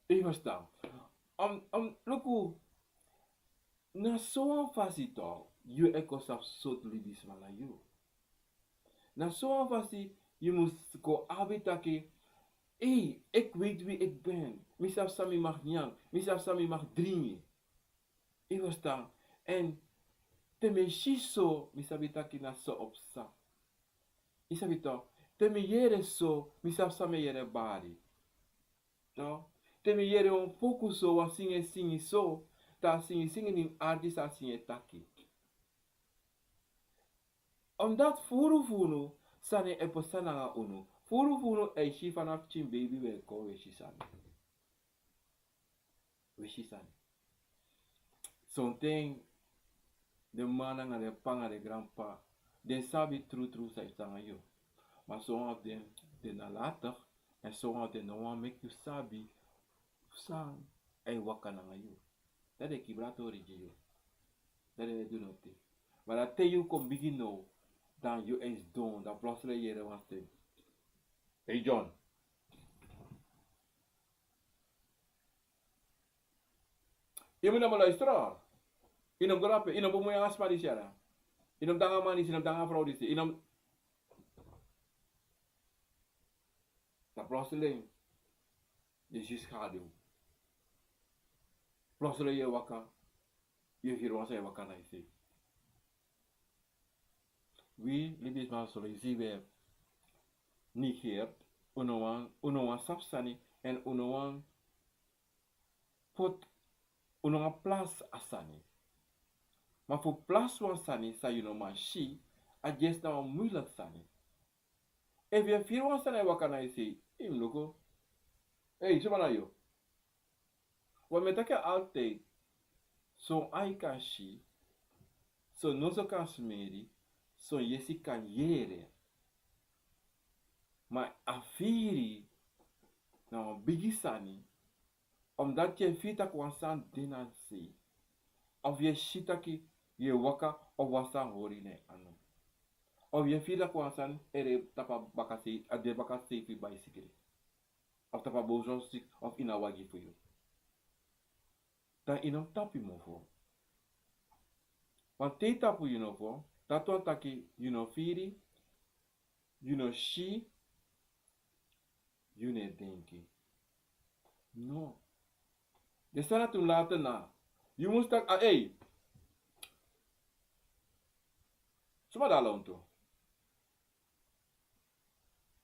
Yu e ferstan. Om, om, luku. Na so wan fasi toch, yu e kon sabi sortu libisma na yu. Na so wan fasi yu mus kon abi taki, ei, ik weet wie ik ben. Mi sabi san mi mag nyan, mi sabi san mi mag dringi. Yu e ferstan? En te mi e si so, mi sabi taki na so a psa. Yu sabi toch, te mi yere so, mi sabi san mi e yere bari. Toch, te mi yere wan poku so, wan singi e singi so, dan a singi singi na arki san a singi e taki. Omdat furu fu unu sani e pasa nanga unu. Furu fu unu e si, fana pikin beibi wi e kon, wi e si sani. Wi e si sani. Sonten den mama nanga den p'pa nanga den granp'pa, den sabi trutru san e psa nanga yu. Ma son wan fu den, den nalatig, èn son wan fu den no wani meki yu sabi san e waka nanga yu. Dan den e kibri a tori gi yu. Dan den no e du noti. Ma dan te yu kon bigin now, dan yu e sidon, dan plotseling yu yere wan stem. Hey John. Yu mus namo luister. Yu no mus go drape, yu no mus bemui nanga sma disi, yara. Yu no mus de nanga a man disi, yu no mus de nanga a frow disi, yu no mus. Dan plotseling yu e si skadu. Plotseling yu e waka, yu e firi wan sani e waka na yu sei. Wi libisma, so yu si, wi e negeer, un no wani, un no wani sabi sani, èn un no wani poti, un no wani plasi a sani. Ma fu plasi wan sani san yu no man si, a dyesi na wan muiliki sani. Efu yu e firi wan sani e waka na yu sei, yu mus luku. Ei, suma na yu? Want mi e taki altijd, son ai kan si, son noso kan smeri, son yesi kan yere. Ma a firi na wan bigi sani, omdat yu e firi taki wan sani de na a sei. Of yu e si taki yu e waka, of wan sani hori na yu anu. Of yu e firi taki wan sani e de tapu a bakasei, a de bakasei fu yu baisikri. Of tapu a bozo sik, of ini a wagi fu yu. Dan yu no mus tapu yu mofo. Want te yu tapu yu mofo, dati wani taki yu no firi, yu no si, yu no e denki. No. Den sani dati mus later na. Yu mus taki, a, ei. Suma de na lontu?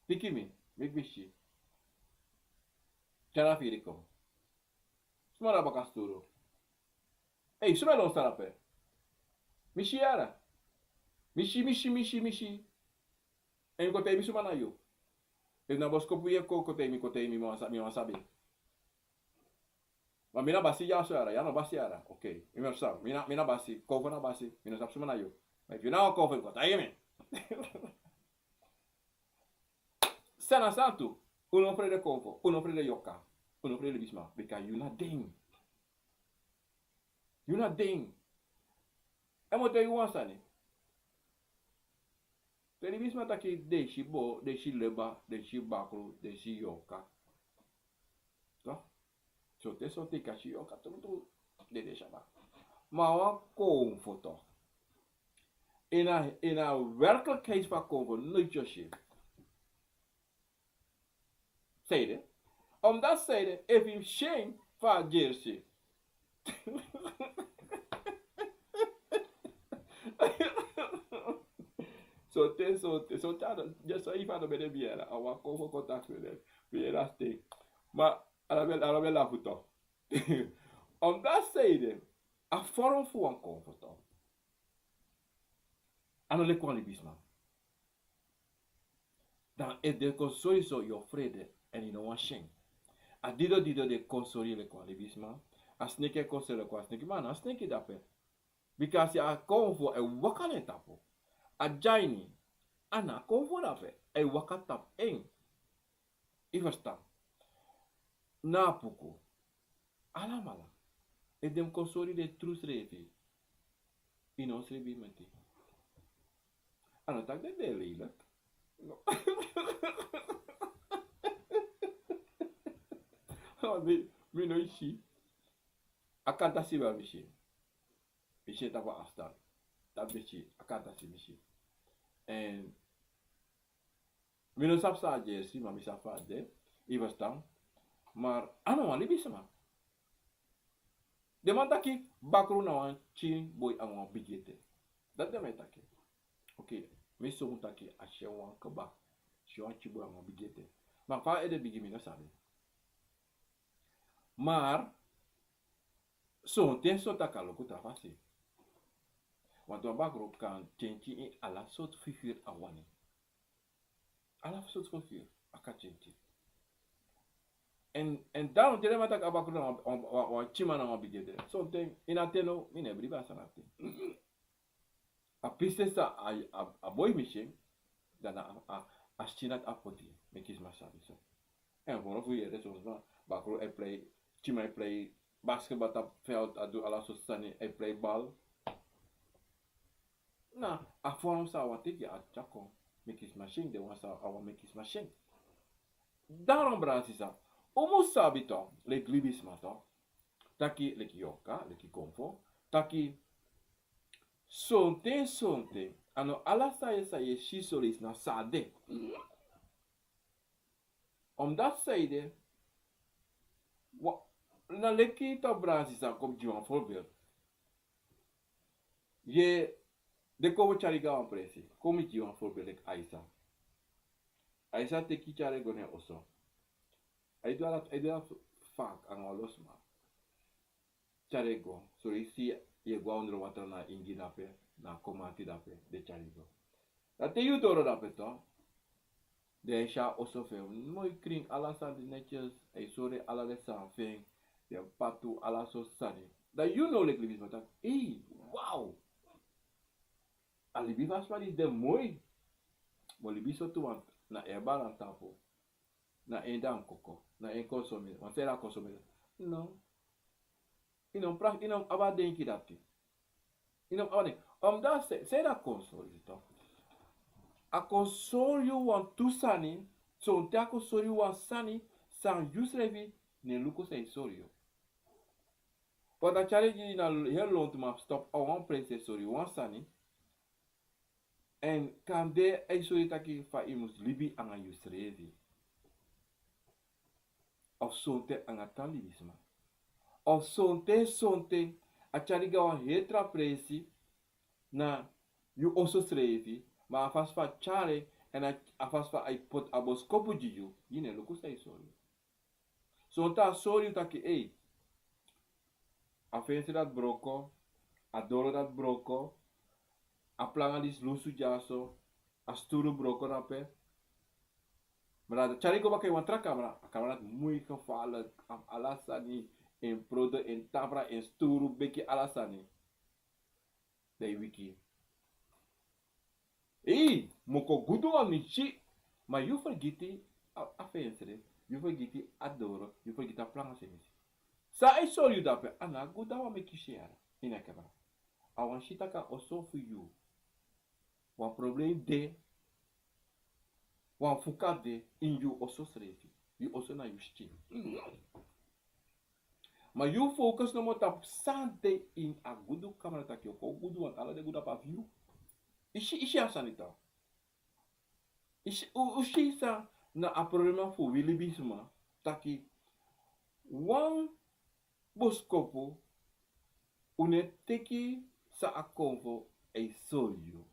Piki mi, meki mi si. Tyari a firi kon. Suma de na baka sturu? Ei, suma e lon sani ape? Mi si, yara. Mi si, mi si, mi si, mi si. Èn yu kon taigi mi suma na yu. Efu na boskopu yu e kon, kon taigi mi, kon taigi mi, mi wani sa-, mi wani sabi. Ma mi na basi dyaso, yara, yu a no basi, yara. Oké. Mi na, mi na basi, kowfo na basi, mi no sabi suma na yu. Ma efu yu na wan kowfo, yu kon taigi mi. San na santu, un no frede kowfo, un no frede yorka, un no frede libisma, bika yu na den. Yu na den. Èn mi o taigi yu wan sani. Te libisma taki den e si bo, den e si leba, den e si bakru, den e si yorka. Toch? So te so te yu kan si yorka trutru, den de dyaso. Ma wan kowfo toch. Ini a, ini a werkelijkheid fu a kowfo, noiti yu o si. Ede. Omdat zij de efi syen fa jersey. So te, so te, so te, a no, just so ifa no ben de biera, a wan kon fu contact met den. Biera stek. Ma, a no ben, a no ben lafu toch. Omdat zij de, a vorm fu wan kon fu toch. A no leki wan libisma. Dan efu den kon sori so yu o frede, èn yu no wani si en. A dido dido den kon sori yu leki wan libisma. A sneki e kon sori yu leki wan sneki, ma a no sneki dape. Bikasi a kon fu e waka na en tapu. A dyani, a no kon fu dape. A e waka tapu en. Yu ferstan? Na a puku. Alamala. Efu den kon sori den tru srefi, yu no srefi meti. A no taki den de lelijk. No. Mi, mi no e si. A kantasi ben mi si. Mi si en tapu afstand. Dati mi si, a kantasi mi si. Èn mi no sabi san a jersey, ma mi sabi fa a de. Yu ferstan? Ma a no wan libisma. Den man taki bakru na wan pikin boi anga wan bigi ete. Dati den man e taki. Oké, mi so mu taki a si en wan kaba. Si en wan pikin boi anga wan bigi ete. Ma fa a ede bigi mi no sabi. Ma sonten so taki a luku tra fasi. Want wan bakru kan tyentyen ini ala sortu figuur a wani. Ala sortu figuur a kan tyentyen. Èn, èn dan te den man taki a bakru na wan, wan, wan, wan pikin man na wan bigi ete. Sonten ini a ten now, mi no e bribi a sani dati. A piste san a, a, a boi mi si en, dan na a, a, a skin dati a poti, meki sma sabi so. Èn fu unu fu yere son sma, bakru e play, pikin man e play basketbal tapu veld, a du ala sortu sani, e play bal. Na a vorm san a wani teki a tyari kon, meki sma si en, den wan san a wani meki sma si en. Daarom, brada, sisa, un mus sabi toch, leki libisma toch, taki leki yorka, leki konfo, taki sonten, sonten, a no ala san yu e si so leisi na san a de. Omdat zij de, wa-, na leki toch, brada, sisa, kon gi wan voorbeeld. Yu e, den kon fu tyari go na wan presi. Kon mi gi wan voorbeeld leki Aisa. Aisa teki tyari go na en oso. A e du ala, a e du ala vaak anga wan lo sma. Tyari go. So yu si yu e go na ondro watra na ingi dape, na komati dape, den tyari go. Dan te yu doro dape toch, dan yu si a oso fu en moi krin, ala sani de netjes, a e sori ala den sani fu en, den patu, ala sortu sani. Dan yu now leki libisma taki, ei, wow! A libi fu a sma disi de moi. Ma libi sortu wan na en bala na tapu. Na en dan koko, na en konsomeri. Want zij de a konsomeri. No. Yu no pracht, yu no abi a denki dati. Yu no abi a denki. Omdat zij, zij de a kon sori yu toch. A kon sori yu wantu sani, sonten a kon sori yu wan sani, san yu srefi no e luku san a e sori yu. Want a tyari gi yu na heri lontu, ma stop a wan presi e sori yu wan sani. Èn kande a e sori yu taki fa yu mus libi anga yusrefi. Of sonten anga tra libisma. Of sonten, sonten a tyari go na wan heri tra presi na yu oso srefi, ma a fasi fa a tyari en, èn a, a fasi fa a e poti a boskopu gi yu, yu no e luku san a e sori yu. Sonten a sori yu taki, ei, a fensri dati broko, a doro dati broko, a planga disi lusu dyaso, a sturu broko dape. Ma dan a tyari go baka ini wan tra kamra, a kamra dati moi gevaarlijk, a abi ala sani, en prodo, en tabra, en sturu, beki, ala sani. Dan yu wiki. Ei, moko gudu wan mi si. Ma yu fergiti a, a fensri, yu fergiti a doro, yu fergiti a planga san mi si. San a e sori yu dape, a no gudu, a wan meki si yara. Ini a kamra. A wan si taki a oso fu yu. Wan problem de, wan fuka de ini yu oso srefi. Yu oso na yu skin. Ma yu focus nomo tapu san de ini a gudu kamra, taki yu o kon gudu, want ala den gudu abi fu yu. Yu si, yu si a sani toch. Yu si, un, un si san na a problema fu wi libisma taki wan boskopu un no e teki san a konfo e sori yu.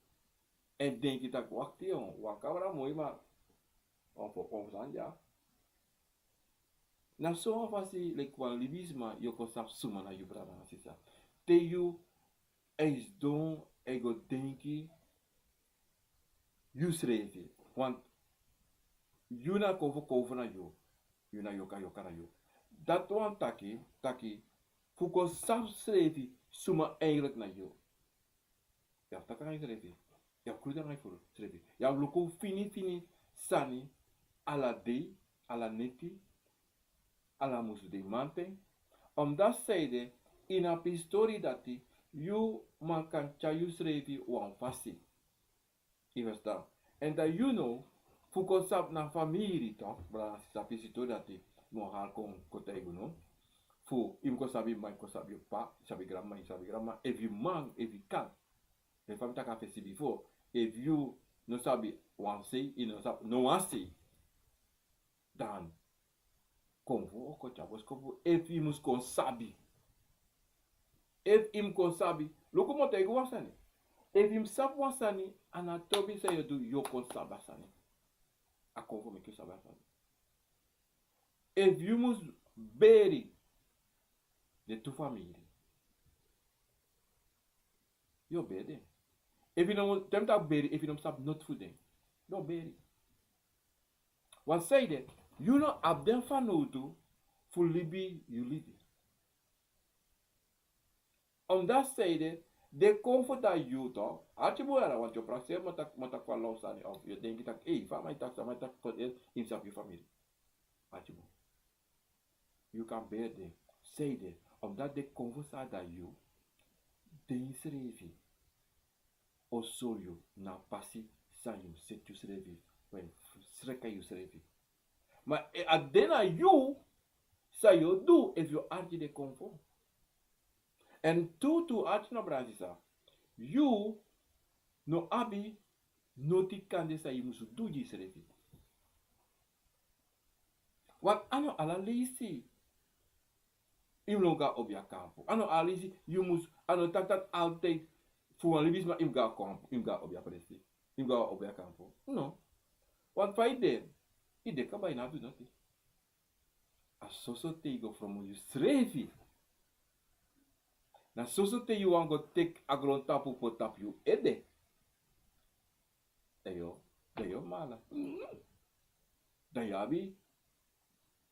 Èn denki taki wakti yon, wan kabra moi ma wan fo konfo san dya. Na so wan fasi leki wan libisma yu o kon sabi suma na yu brada nanga sisa. Te yu e sidon e go denki yu srefi. Want yu na konfo konfo na yu. Yu na yoka yoka na yu. Dati wani taki taki fu kon sabi srefi suma eigenlijk na yu. Yu abi taki nanga yusrefi. Yu abi krudu nanga yu furu srefi. Yu abi luku fini fini sani ala dei, ala neti, ala musudei manten. Omdati seide ini a pisi tori dati yu man kan tyari yusrefi wan fasi. Yu ferstan? Èn dan yu no fu kon sabi na famiri tok brada sisa pisi tori dati mi o hari kon kon taigi unu. Fu yu mus kon sabi yu mama yu kon sabi yu p'pa, yu sabi granmama yu sabi granmama efu yu man efu yu kan. Efu a mi taki a fesi bifo, efu yu no sabi wan sei yu no sabi no wan sei, dan kon fu o kon tyari boskopu efu yu mus kon sabi. Efu yu mus kon sabi, luku mi o taigi wan sani. Efu yu mus sabi wan sani a na tobi san yu o du yu o kon sabi a sani. A kon fu meki yu sabi a sani. Efu yu mus beri den tu famiri, yu o beri den. Efu yu no mus te mi taki beri efu yu no mus sabi noti fu den, yu o beri. Wan seide yu no abi den fanowdu fu libi yu libi. Omdati seide den kon fu dan yu to. Arti bun yara wanti o prakseri mi o taki mi o taki fu a law sani of yu o denki taki ei fa a man e taki san a man e taki kon yu mus sabi yu famiri. Arti bun. Yu kan beri den. Seide omdati den kon fu san a dan yu den yusrefi o sori yu na a pasi san yu mus seti yusrefi. Fu en sreka yusrefi. Ma a de na yu san yu o du efu yu arki de kon fo. Èn tutu arki na brasisa yu no abi noti kande san yu musu du gi yusrefi. Wan a no ala leisi yu mus no go na obi a kampu a no ala leisi yu mus a no taki dati altide fu wan libisma yu mus go na kampu yu mus go na obi a presi yu mus go na obi a kampu. No. Wan fa yu de yu de kaba yu no abi noti. A soso te yu go fromo yusrefi. Na soso te yu wani go teki a grontapu poti tapu yu ede. Eyo. Dan yu o mala. Dan yu abi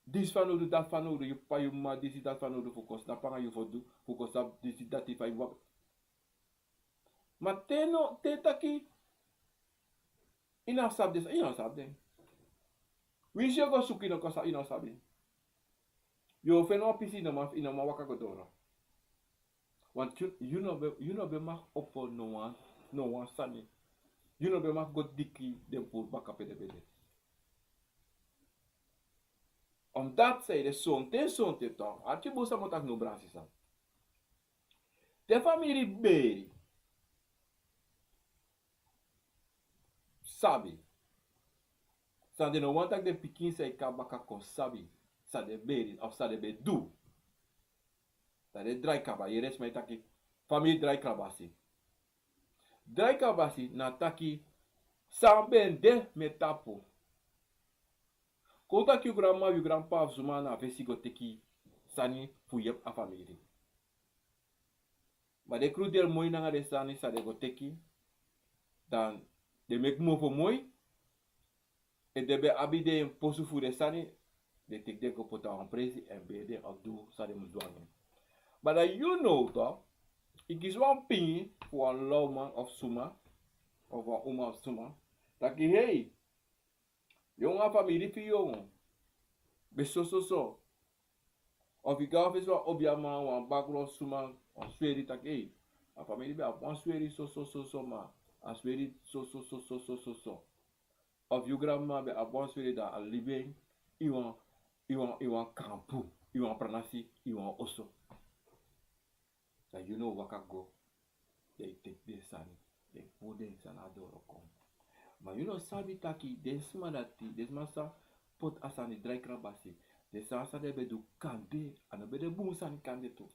disi fanowdu dati fanowdu yu p'pa yu m'ma disi dati fanowdu fu kon snapu nanga yu fu o du fu kon sabi disi dati fa yu wani. Ma te no te taki yu no abi sabi den san yu no abi sabi den. Winsi yu o go suku yu no kon sabi yu no abi sabi. Yu o feni wan pisi yu no man yu no man waka go doro. Want yu no ben yu no ben maki opo no wan no wan sani. Yu no ben maki go diki den puru baka pe den ben de. Omdati san yu de sonten sonten to arki bun san mi o taki no brasisa. Te famiri beri sabi san den no wani taki den pikin san e kon na baka kon sabi san den beri of san den ben du. Dan den drai kaba yere sma e taki famiri drai kabasi. Drai kabasi na taki san ben de mi e tapu. Kon taki yu granmama yu granp'pa fu suma na a fesi go teki sani fu yepi a famiri. Ma den krudel moi nanga den sani san den go teki dan den meki mofo moi. Efu den ben abi den posu fu den sani den teki den go poti na wan presi èn beri den o du san den mus du nanga en. Ma dan yu no to yu kisi wan pin fu wan lawman of suma of wan uma of suma taki hei yu nanga a famiri fu yu ben sososo. Of yu go na fesi wan obiaman wan bakru wan suma wan sweri taki ei a famiri ben abi wan sweri sososo ma a sweri sososo. Of yu granmama ben abi wan sweri dan a libi en ini wan kampu ini wan pranasi ini wan oso. Dan yu no waka go dan yu teki den sani dan yu puru den sani na doro kon. Ma yu no sabi taki den sma dati, den sma sa poti a sani drai krabasi, den sani san den ben du kande, a no ben de bun sani kande tu.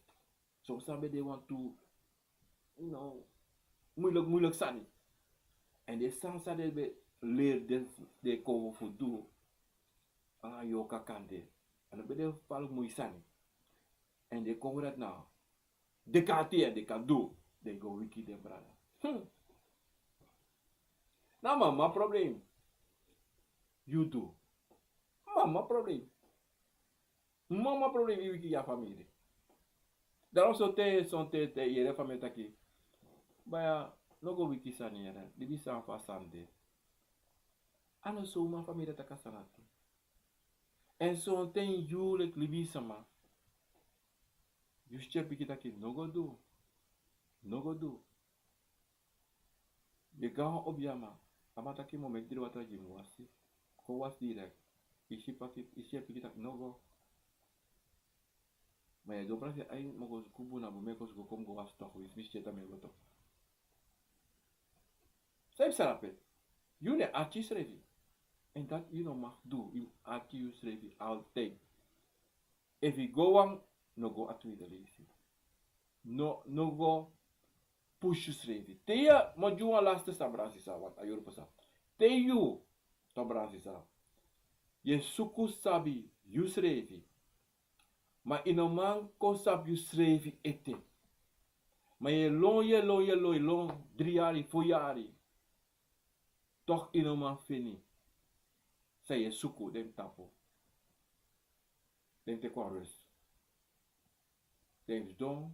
Son sani ben de wantu, you know, moeilijk, moeilijk sani. En den sani san den ben leri den, den kon fu du, a yorka kande, a no ben de fal moi sani. En den kon fu dati na, den kan ati en den kan du, den go wiki den brada. Hmm. Na mama problem. Yu du. Mama problem. Mama problem yu wiki yu famiri. Daarom so te, so te, te yere famiri taki, baya, no go wiki sani yere, libi san fu a sani de. A no so mama famiri taki a sani ati. En so te yu leki libisma, yu si yu pikin taki, no go du. No go du. Yu go na wan obiama, a man taki mi o meki dri watra gi mi wasi. Kon wasi direct. Yu si paki, yu si yu pikin taki, no go. Ma yu e du prakseri, ai, mi o go suku bun, na bun mi e go suku, kon mi go wasi toch, winsi mi si ete mi e go toch. San yu psa drape? Yu no e arki yusrefi. En dati yu no mag du, yu arki yusrefi altijd. Efu yu go wan, no go a tweede leisi. No, no go push yusrefi. Te yu, mi o gi wan laste sani, brada sisa, want a yuru pasa. Te yu, toch brada sisa, yu e suku sabi yusrefi. Ma yu no man kon sabi yusrefi ete. Ma yu e lon, yu e lon, yu e lon, yu e lon, dri yari, fo yari. Toch yu no man feni san yu e suku den tapu. Den teki wan rust. Den sidon,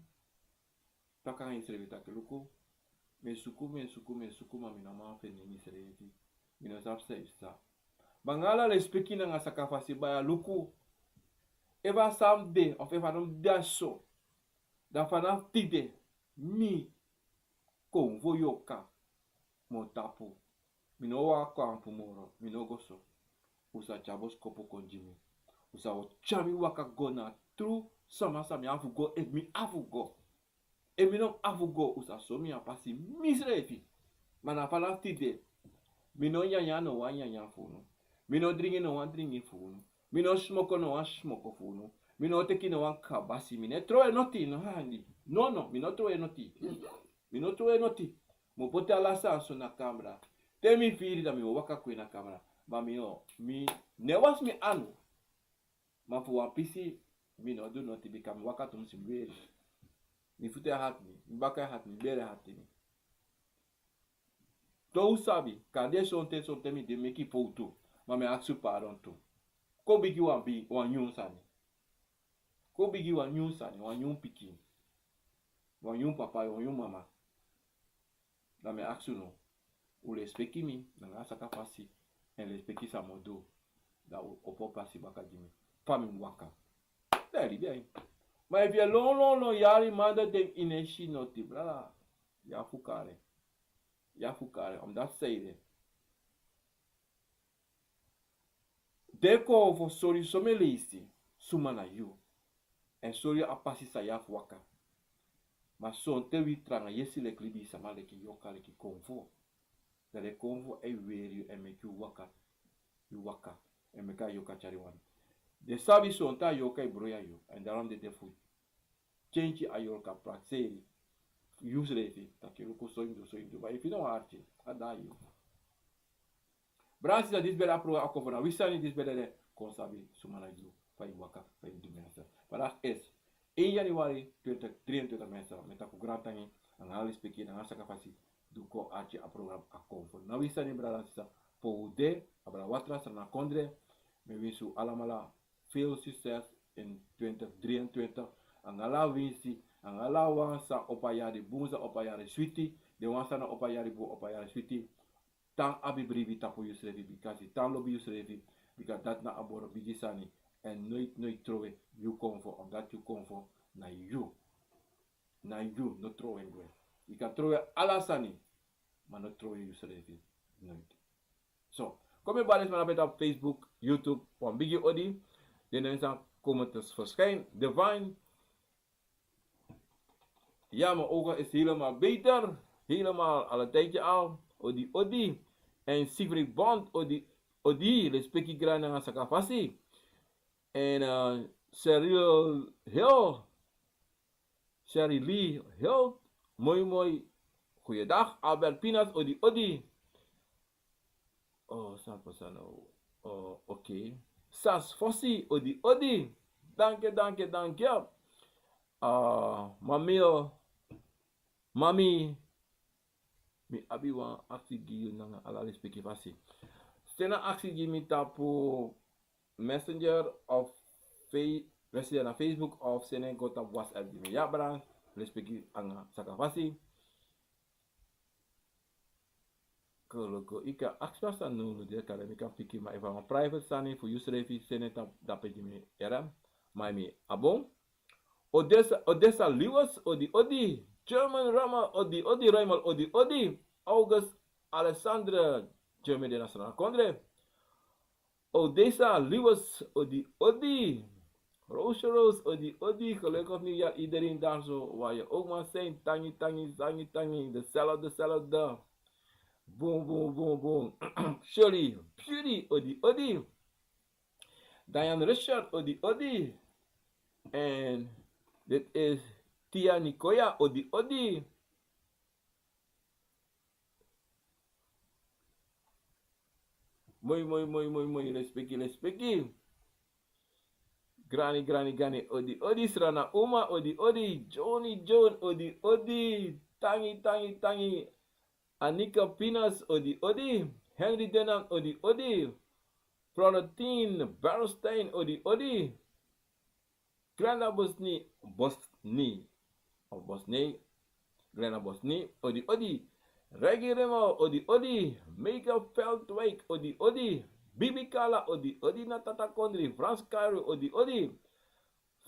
taki nanga yusrefi taki luku, mi e suku, mi e suku, mi e suku, ma mi no man feni misrefi. Mi no sabi san yu psa. Ma nanga ala lespeki nanga sakafasi, baya, luku. Efu a sani de, of efu a no de so, dan fanafu tide, mi, Konfo yorka, mi o tapu. Mi no waka kampu moro, mi no go so. Un sa tyari boskopu kon gi mi. Un sa o tyari mi waka go na tru sama san mi abi fu go, efu mi abi fu go. Efu mi no abi fu go, un sa sori mi a pasi misrefi. Ma na fanafu tide, mi no nyanyan no wan nyanyan fu unu. Mi no dringi no wan dringi fu unu. Mi no smoko no wan smoko fu unu. Mi no teki no wan kabasi. Mi no e trowe noti no handi. No, no, mi no trowe noti. Mi no trowe noti. Mi o poti ala sani so na kamra. Te mi firi, dan mi o waka kon ini a kamra. Ma mi no, mi no e wasi mi anu. Ma fu wan pisi, mi no du noti, bika mi waka tumsi, mi weri. Mi futu e hati mi, mi baka e hati mi, mi bere hati mi. Te un sabi, kande sonten, sonten mi de meki fowtu, ma mi e aksi un pardon tu. Kon bigin wan bi-, wan nyun sani. Kon bigin wan nyun sani, wan nyun pikin. Wan nyun papa, wan nyun mama. Dan mi e aksi unu, un lespeki mi nanga a saka fasi, èn lespeki san mi o du, dan un opo pasi baka gi mi, fa mi mu waka. Dan e libi ain. Ma efu yu e lon, lon, lon yari, man, dan den yu no e si noti, brada, yu abi fu kari. Yu abi fu kari, omdati san ede. Den Konfo sori yu somen leisi suma na yu, èn sori yu a pasi san yu abi fu waka. Ma sonten wi tranga yesi leki libisama, leki yorka, leki Konfo. Dan den Konfo e weri yu èn meki yu waka, yu waka, èn meki a yorka tyari wan. Den sabi sonten a yorka e broi na yu, èn daarom den de fu tyentyi a yorka, prakseri yusrefi, taki luku so yu mus du, so yu mus du, ma efu yu no wani arki, a de na yu. Brada, sisa, disi ben de a program a Konfo na wi sani, disi ben de, kon sabi suma na yu, fa yu waka, fa yu du, mensen. Vandaag is één januari twintig drieëntwintig, mensen. Mi e taki un grantangi, nanga lespeki, nanga saka fasi, di un kon arki a program a Konfo na wi sani, brada, sisa. Pe un de, a Brawatra, Sranan Kondre, mi e winsi un alamala veel succes in twintig drieëntwintig. Nanga ala winsi, nanga ala wan san opo a yari bun, san opo a yari switi. Den wan san no opo a yari bun, opo a yari switi. Tan abi bribi tapu yusrefi, bikasi tan lobi yusrefi, bika dati na a moro bigi sani. Èn noiti, noiti trowe yu Konfo, omdati yu Konfo na yu. Na yu, no trowe en gwe. Yu kan trowe ala sani, ma no trowe yusrefi. Noiti. So, kon mi e bari den sma na pe tapu Facebook, YouTube, wan bigi odi. Den nen san kon mi te verschijnen. Divine. Ja, mijn ogen is helemaal beter. Helemaal, al een tijdje al. Odi, odi. En Sifri Bond, odi, odi, lespeki grani nanga sakafasi. En, eh, Cyril Hill, Sherry Lee Hill, moi moi. Goeiedag, Albert Pinas, odi, odi. Oh, san pasa now? Oh, oké. Sas Fosi, odi, odi. Danke, danke, danke. Ah, mami, oh. Mami, mi abi wan aksi gi yu nanga ala lespeki fasi. Seni a aksi gi mi tapu Messenger of Fe-, Messenger na Facebook of seni go tapu WhatsApp gi mi. Ya, bra, lespeki nanga sakafasi. Koloku, yu kan aksi wan sani now, no, di e kari mi kan piki, ma efu na wan private sani fu yusrefi, seni tapu dape gi mi, yere. Ma mi abon. Odessa, Odessa Lewis, odi, odi. German Rama, odi, odi. Raymond, odi, odi. August Alexander, German de na Sranan Kondre. Odessa Lewis, odi, odi. Roosje Roos, odi, odi. Gelukkig nieuwjaar iedereen daar zo waar je ook mag zijn. Tangi, tangi, tangi, tangi. Dezelfde, dezelfde. Boom, boom, boom, boom. Shirley Beauty, odi, odi. Diane Richard, odi, odi. En dit is Tia Nicoya, odi, odi. Moi, moi, moi, moi, moi, lespeki, lespeki. Grani, grani, grani, odi, odi, Srana Uma, odi, odi, Johnny John, odi, odi, tangi, tangi, tangi, Anika Pinas, odi, odi, Henry Denan, odi, odi, Florentine Bernstein, odi, odi, Glenda Bosni, Bosni, of Bosni, Glenda Bosni, odi, odi. Reggie Remo, odi, odi. Mega Veldwijk, odi, odi. Bibi Kala, odi, odi. Na Tata Kondri, Frans Karu, odi, odi.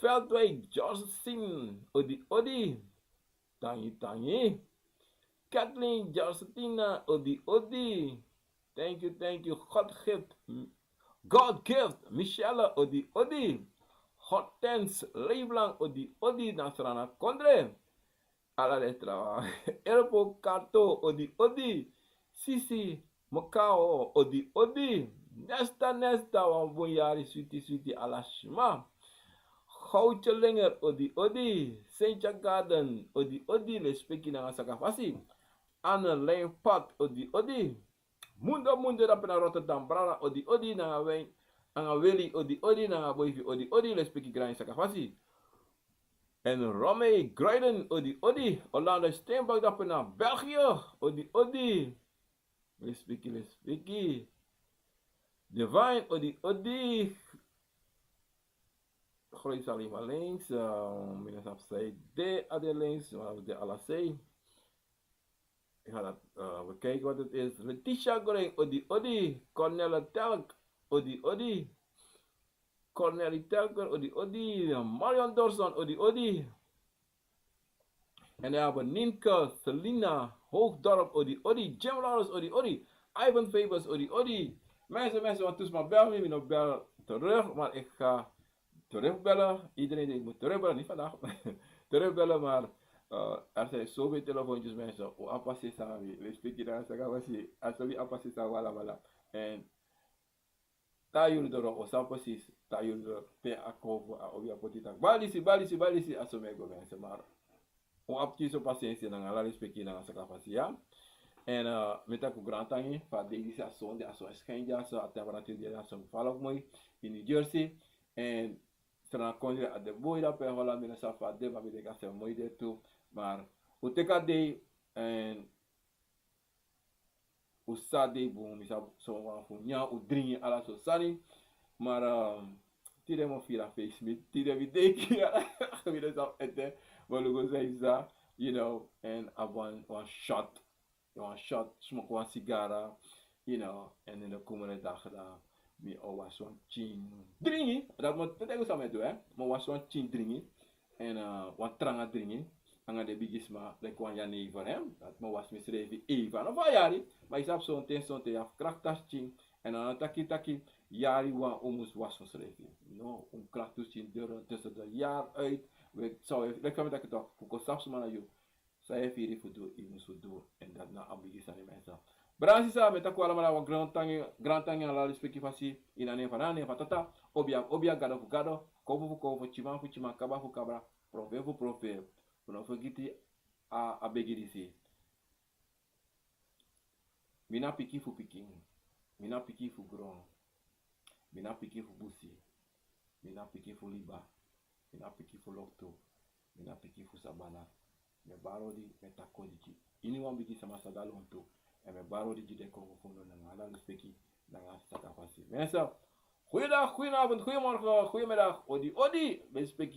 Veldwijk, George Sin, odi, odi. Tangi, tangi. Kathleen Justina, odi, odi. Thank you, thank you. God gift, God gift, Michelle, odi, odi. Hortense Leiblang, odi, odi. Na Sranan Kondre. Ala den trawan. Elpo Kato, odi, odi. Sisi Mokao, odi, odi. Nesta, Nesta, wan bun yari, switi, switi, ala sma. Goudje Linger, odi, odi. Sentja Garden, odi, odi. Lespeki nanga sakafasi. Anne Leinpat, odi, odi. Mundo, Mundo, dape na Rotterdam, brada, odi, odi, nanga Win, nanga Willy, odi, odi, nanga Boifi, odi, odi. Lespeki grani sakafasi. En Romei Groiden, odi, odi. Orlando Steenberg, dape na België, odi, odi. Lespeki, lespeki. Divine, odi, odi. Groei Salima links, eh, mi no sabi san de, a de links, maar we de ala sei. Ik ga dat, eh, bekijken wat het is. Letitia Goring, odi, odi. Cornelle Telk, odi, odi. Cornelie Telker, odi, odi. Marion Dorson, odi, odi. En dan hebben we Nienke, Selina Hoogdorp, odi, odi. Jim Lawrence, odi, odi. Ivan Fabers, odi, odi. Mensen, mensen, want toen is mijn bel, mi no bel terug, maar ik ga terugbellen. Iedereen denkt, ik moet terugbellen, niet vandaag. Terugbellen, maar, eh, er zijn zoveel telefoontjes, mensen. O apasisa, we spreken daar, zeg maar, als we apasisa, wala, wala. En ta yuru doro, o san precies, ta yuru doro, te a kon fu a obi a poti taki: "Balisi, balisi, balisi," a so mi e go, mensen, maar un abi kisi pasensi nanga ala respeki nanga sakafasi, ya. En, eh, mi taki un grantangi fu a dei disi, a sonde, a son e skin dya so, a temperatuur dya so, follow moi in New Jersey. En Sranan Kondre a de bun, dya pe Holland, mi no sabi fa a de, ma mi denki a srefi moi de tu. Maar un teki a dei, en un sa de bun, mi sabi, so wan fu nyan, un dringi, ala so sani. Maar, ehm, tide mi o firi a feisi, mi tide mi denki, mi no sabi ete, mi o luku san yu sa, you know, en abi wan, wan shot, wan shot, smoke wan sigara, you know, en in de komende dagen dan mi o wasi wan pikin dringi, dati mi o teki san mi e du, hè, mi o wasi wan pikin dringi. En, eh, wan tranga dringi, nanga den bigisma, leki wan jenever, hè. Dati mi o wasi misrefi, even. A no fu a yari, ma yu sabi, sonten, sonten yu abi krakti a skin. En a no taki taki yari wan un mus wasi unsrefi. No, un krakti un skin doro tussen de jaar uit. We, so, leki fa mi taki toch, fu kon sabi sma na yu. San yu e firi fu du, yu mus fu du. En dati na a bigi sani, mensen. Brada, sisa, mi e taki un alamala wan grantangi, grantangi, ala respeki fasi, ini a nen fu a Nen, nen fu a Tata, obia, obia, gado fu gado, kowfu fu kowfu, tyiman fu tyiman, kaba fu kaba, profeti fu profeti. Un no fergiti a, a begi disi. Mi na pikin fu pikin. Mi na pikin fu gron. Mi na pikin fu busi. Mi na pikin fu liba. Mi na pikin fu loktu. Mi na pikin fu sabana. Mi e bari odi, mi e taki odi gi iniwan bigi sama san de na lontu. Èn mi e bari odi gi den konfo fu unu nanga ala respeki, nanga saka fasi. Mensen, goeiedag, goedenavond, goeiemorgen, goedemiddag, odi, odi, respeki.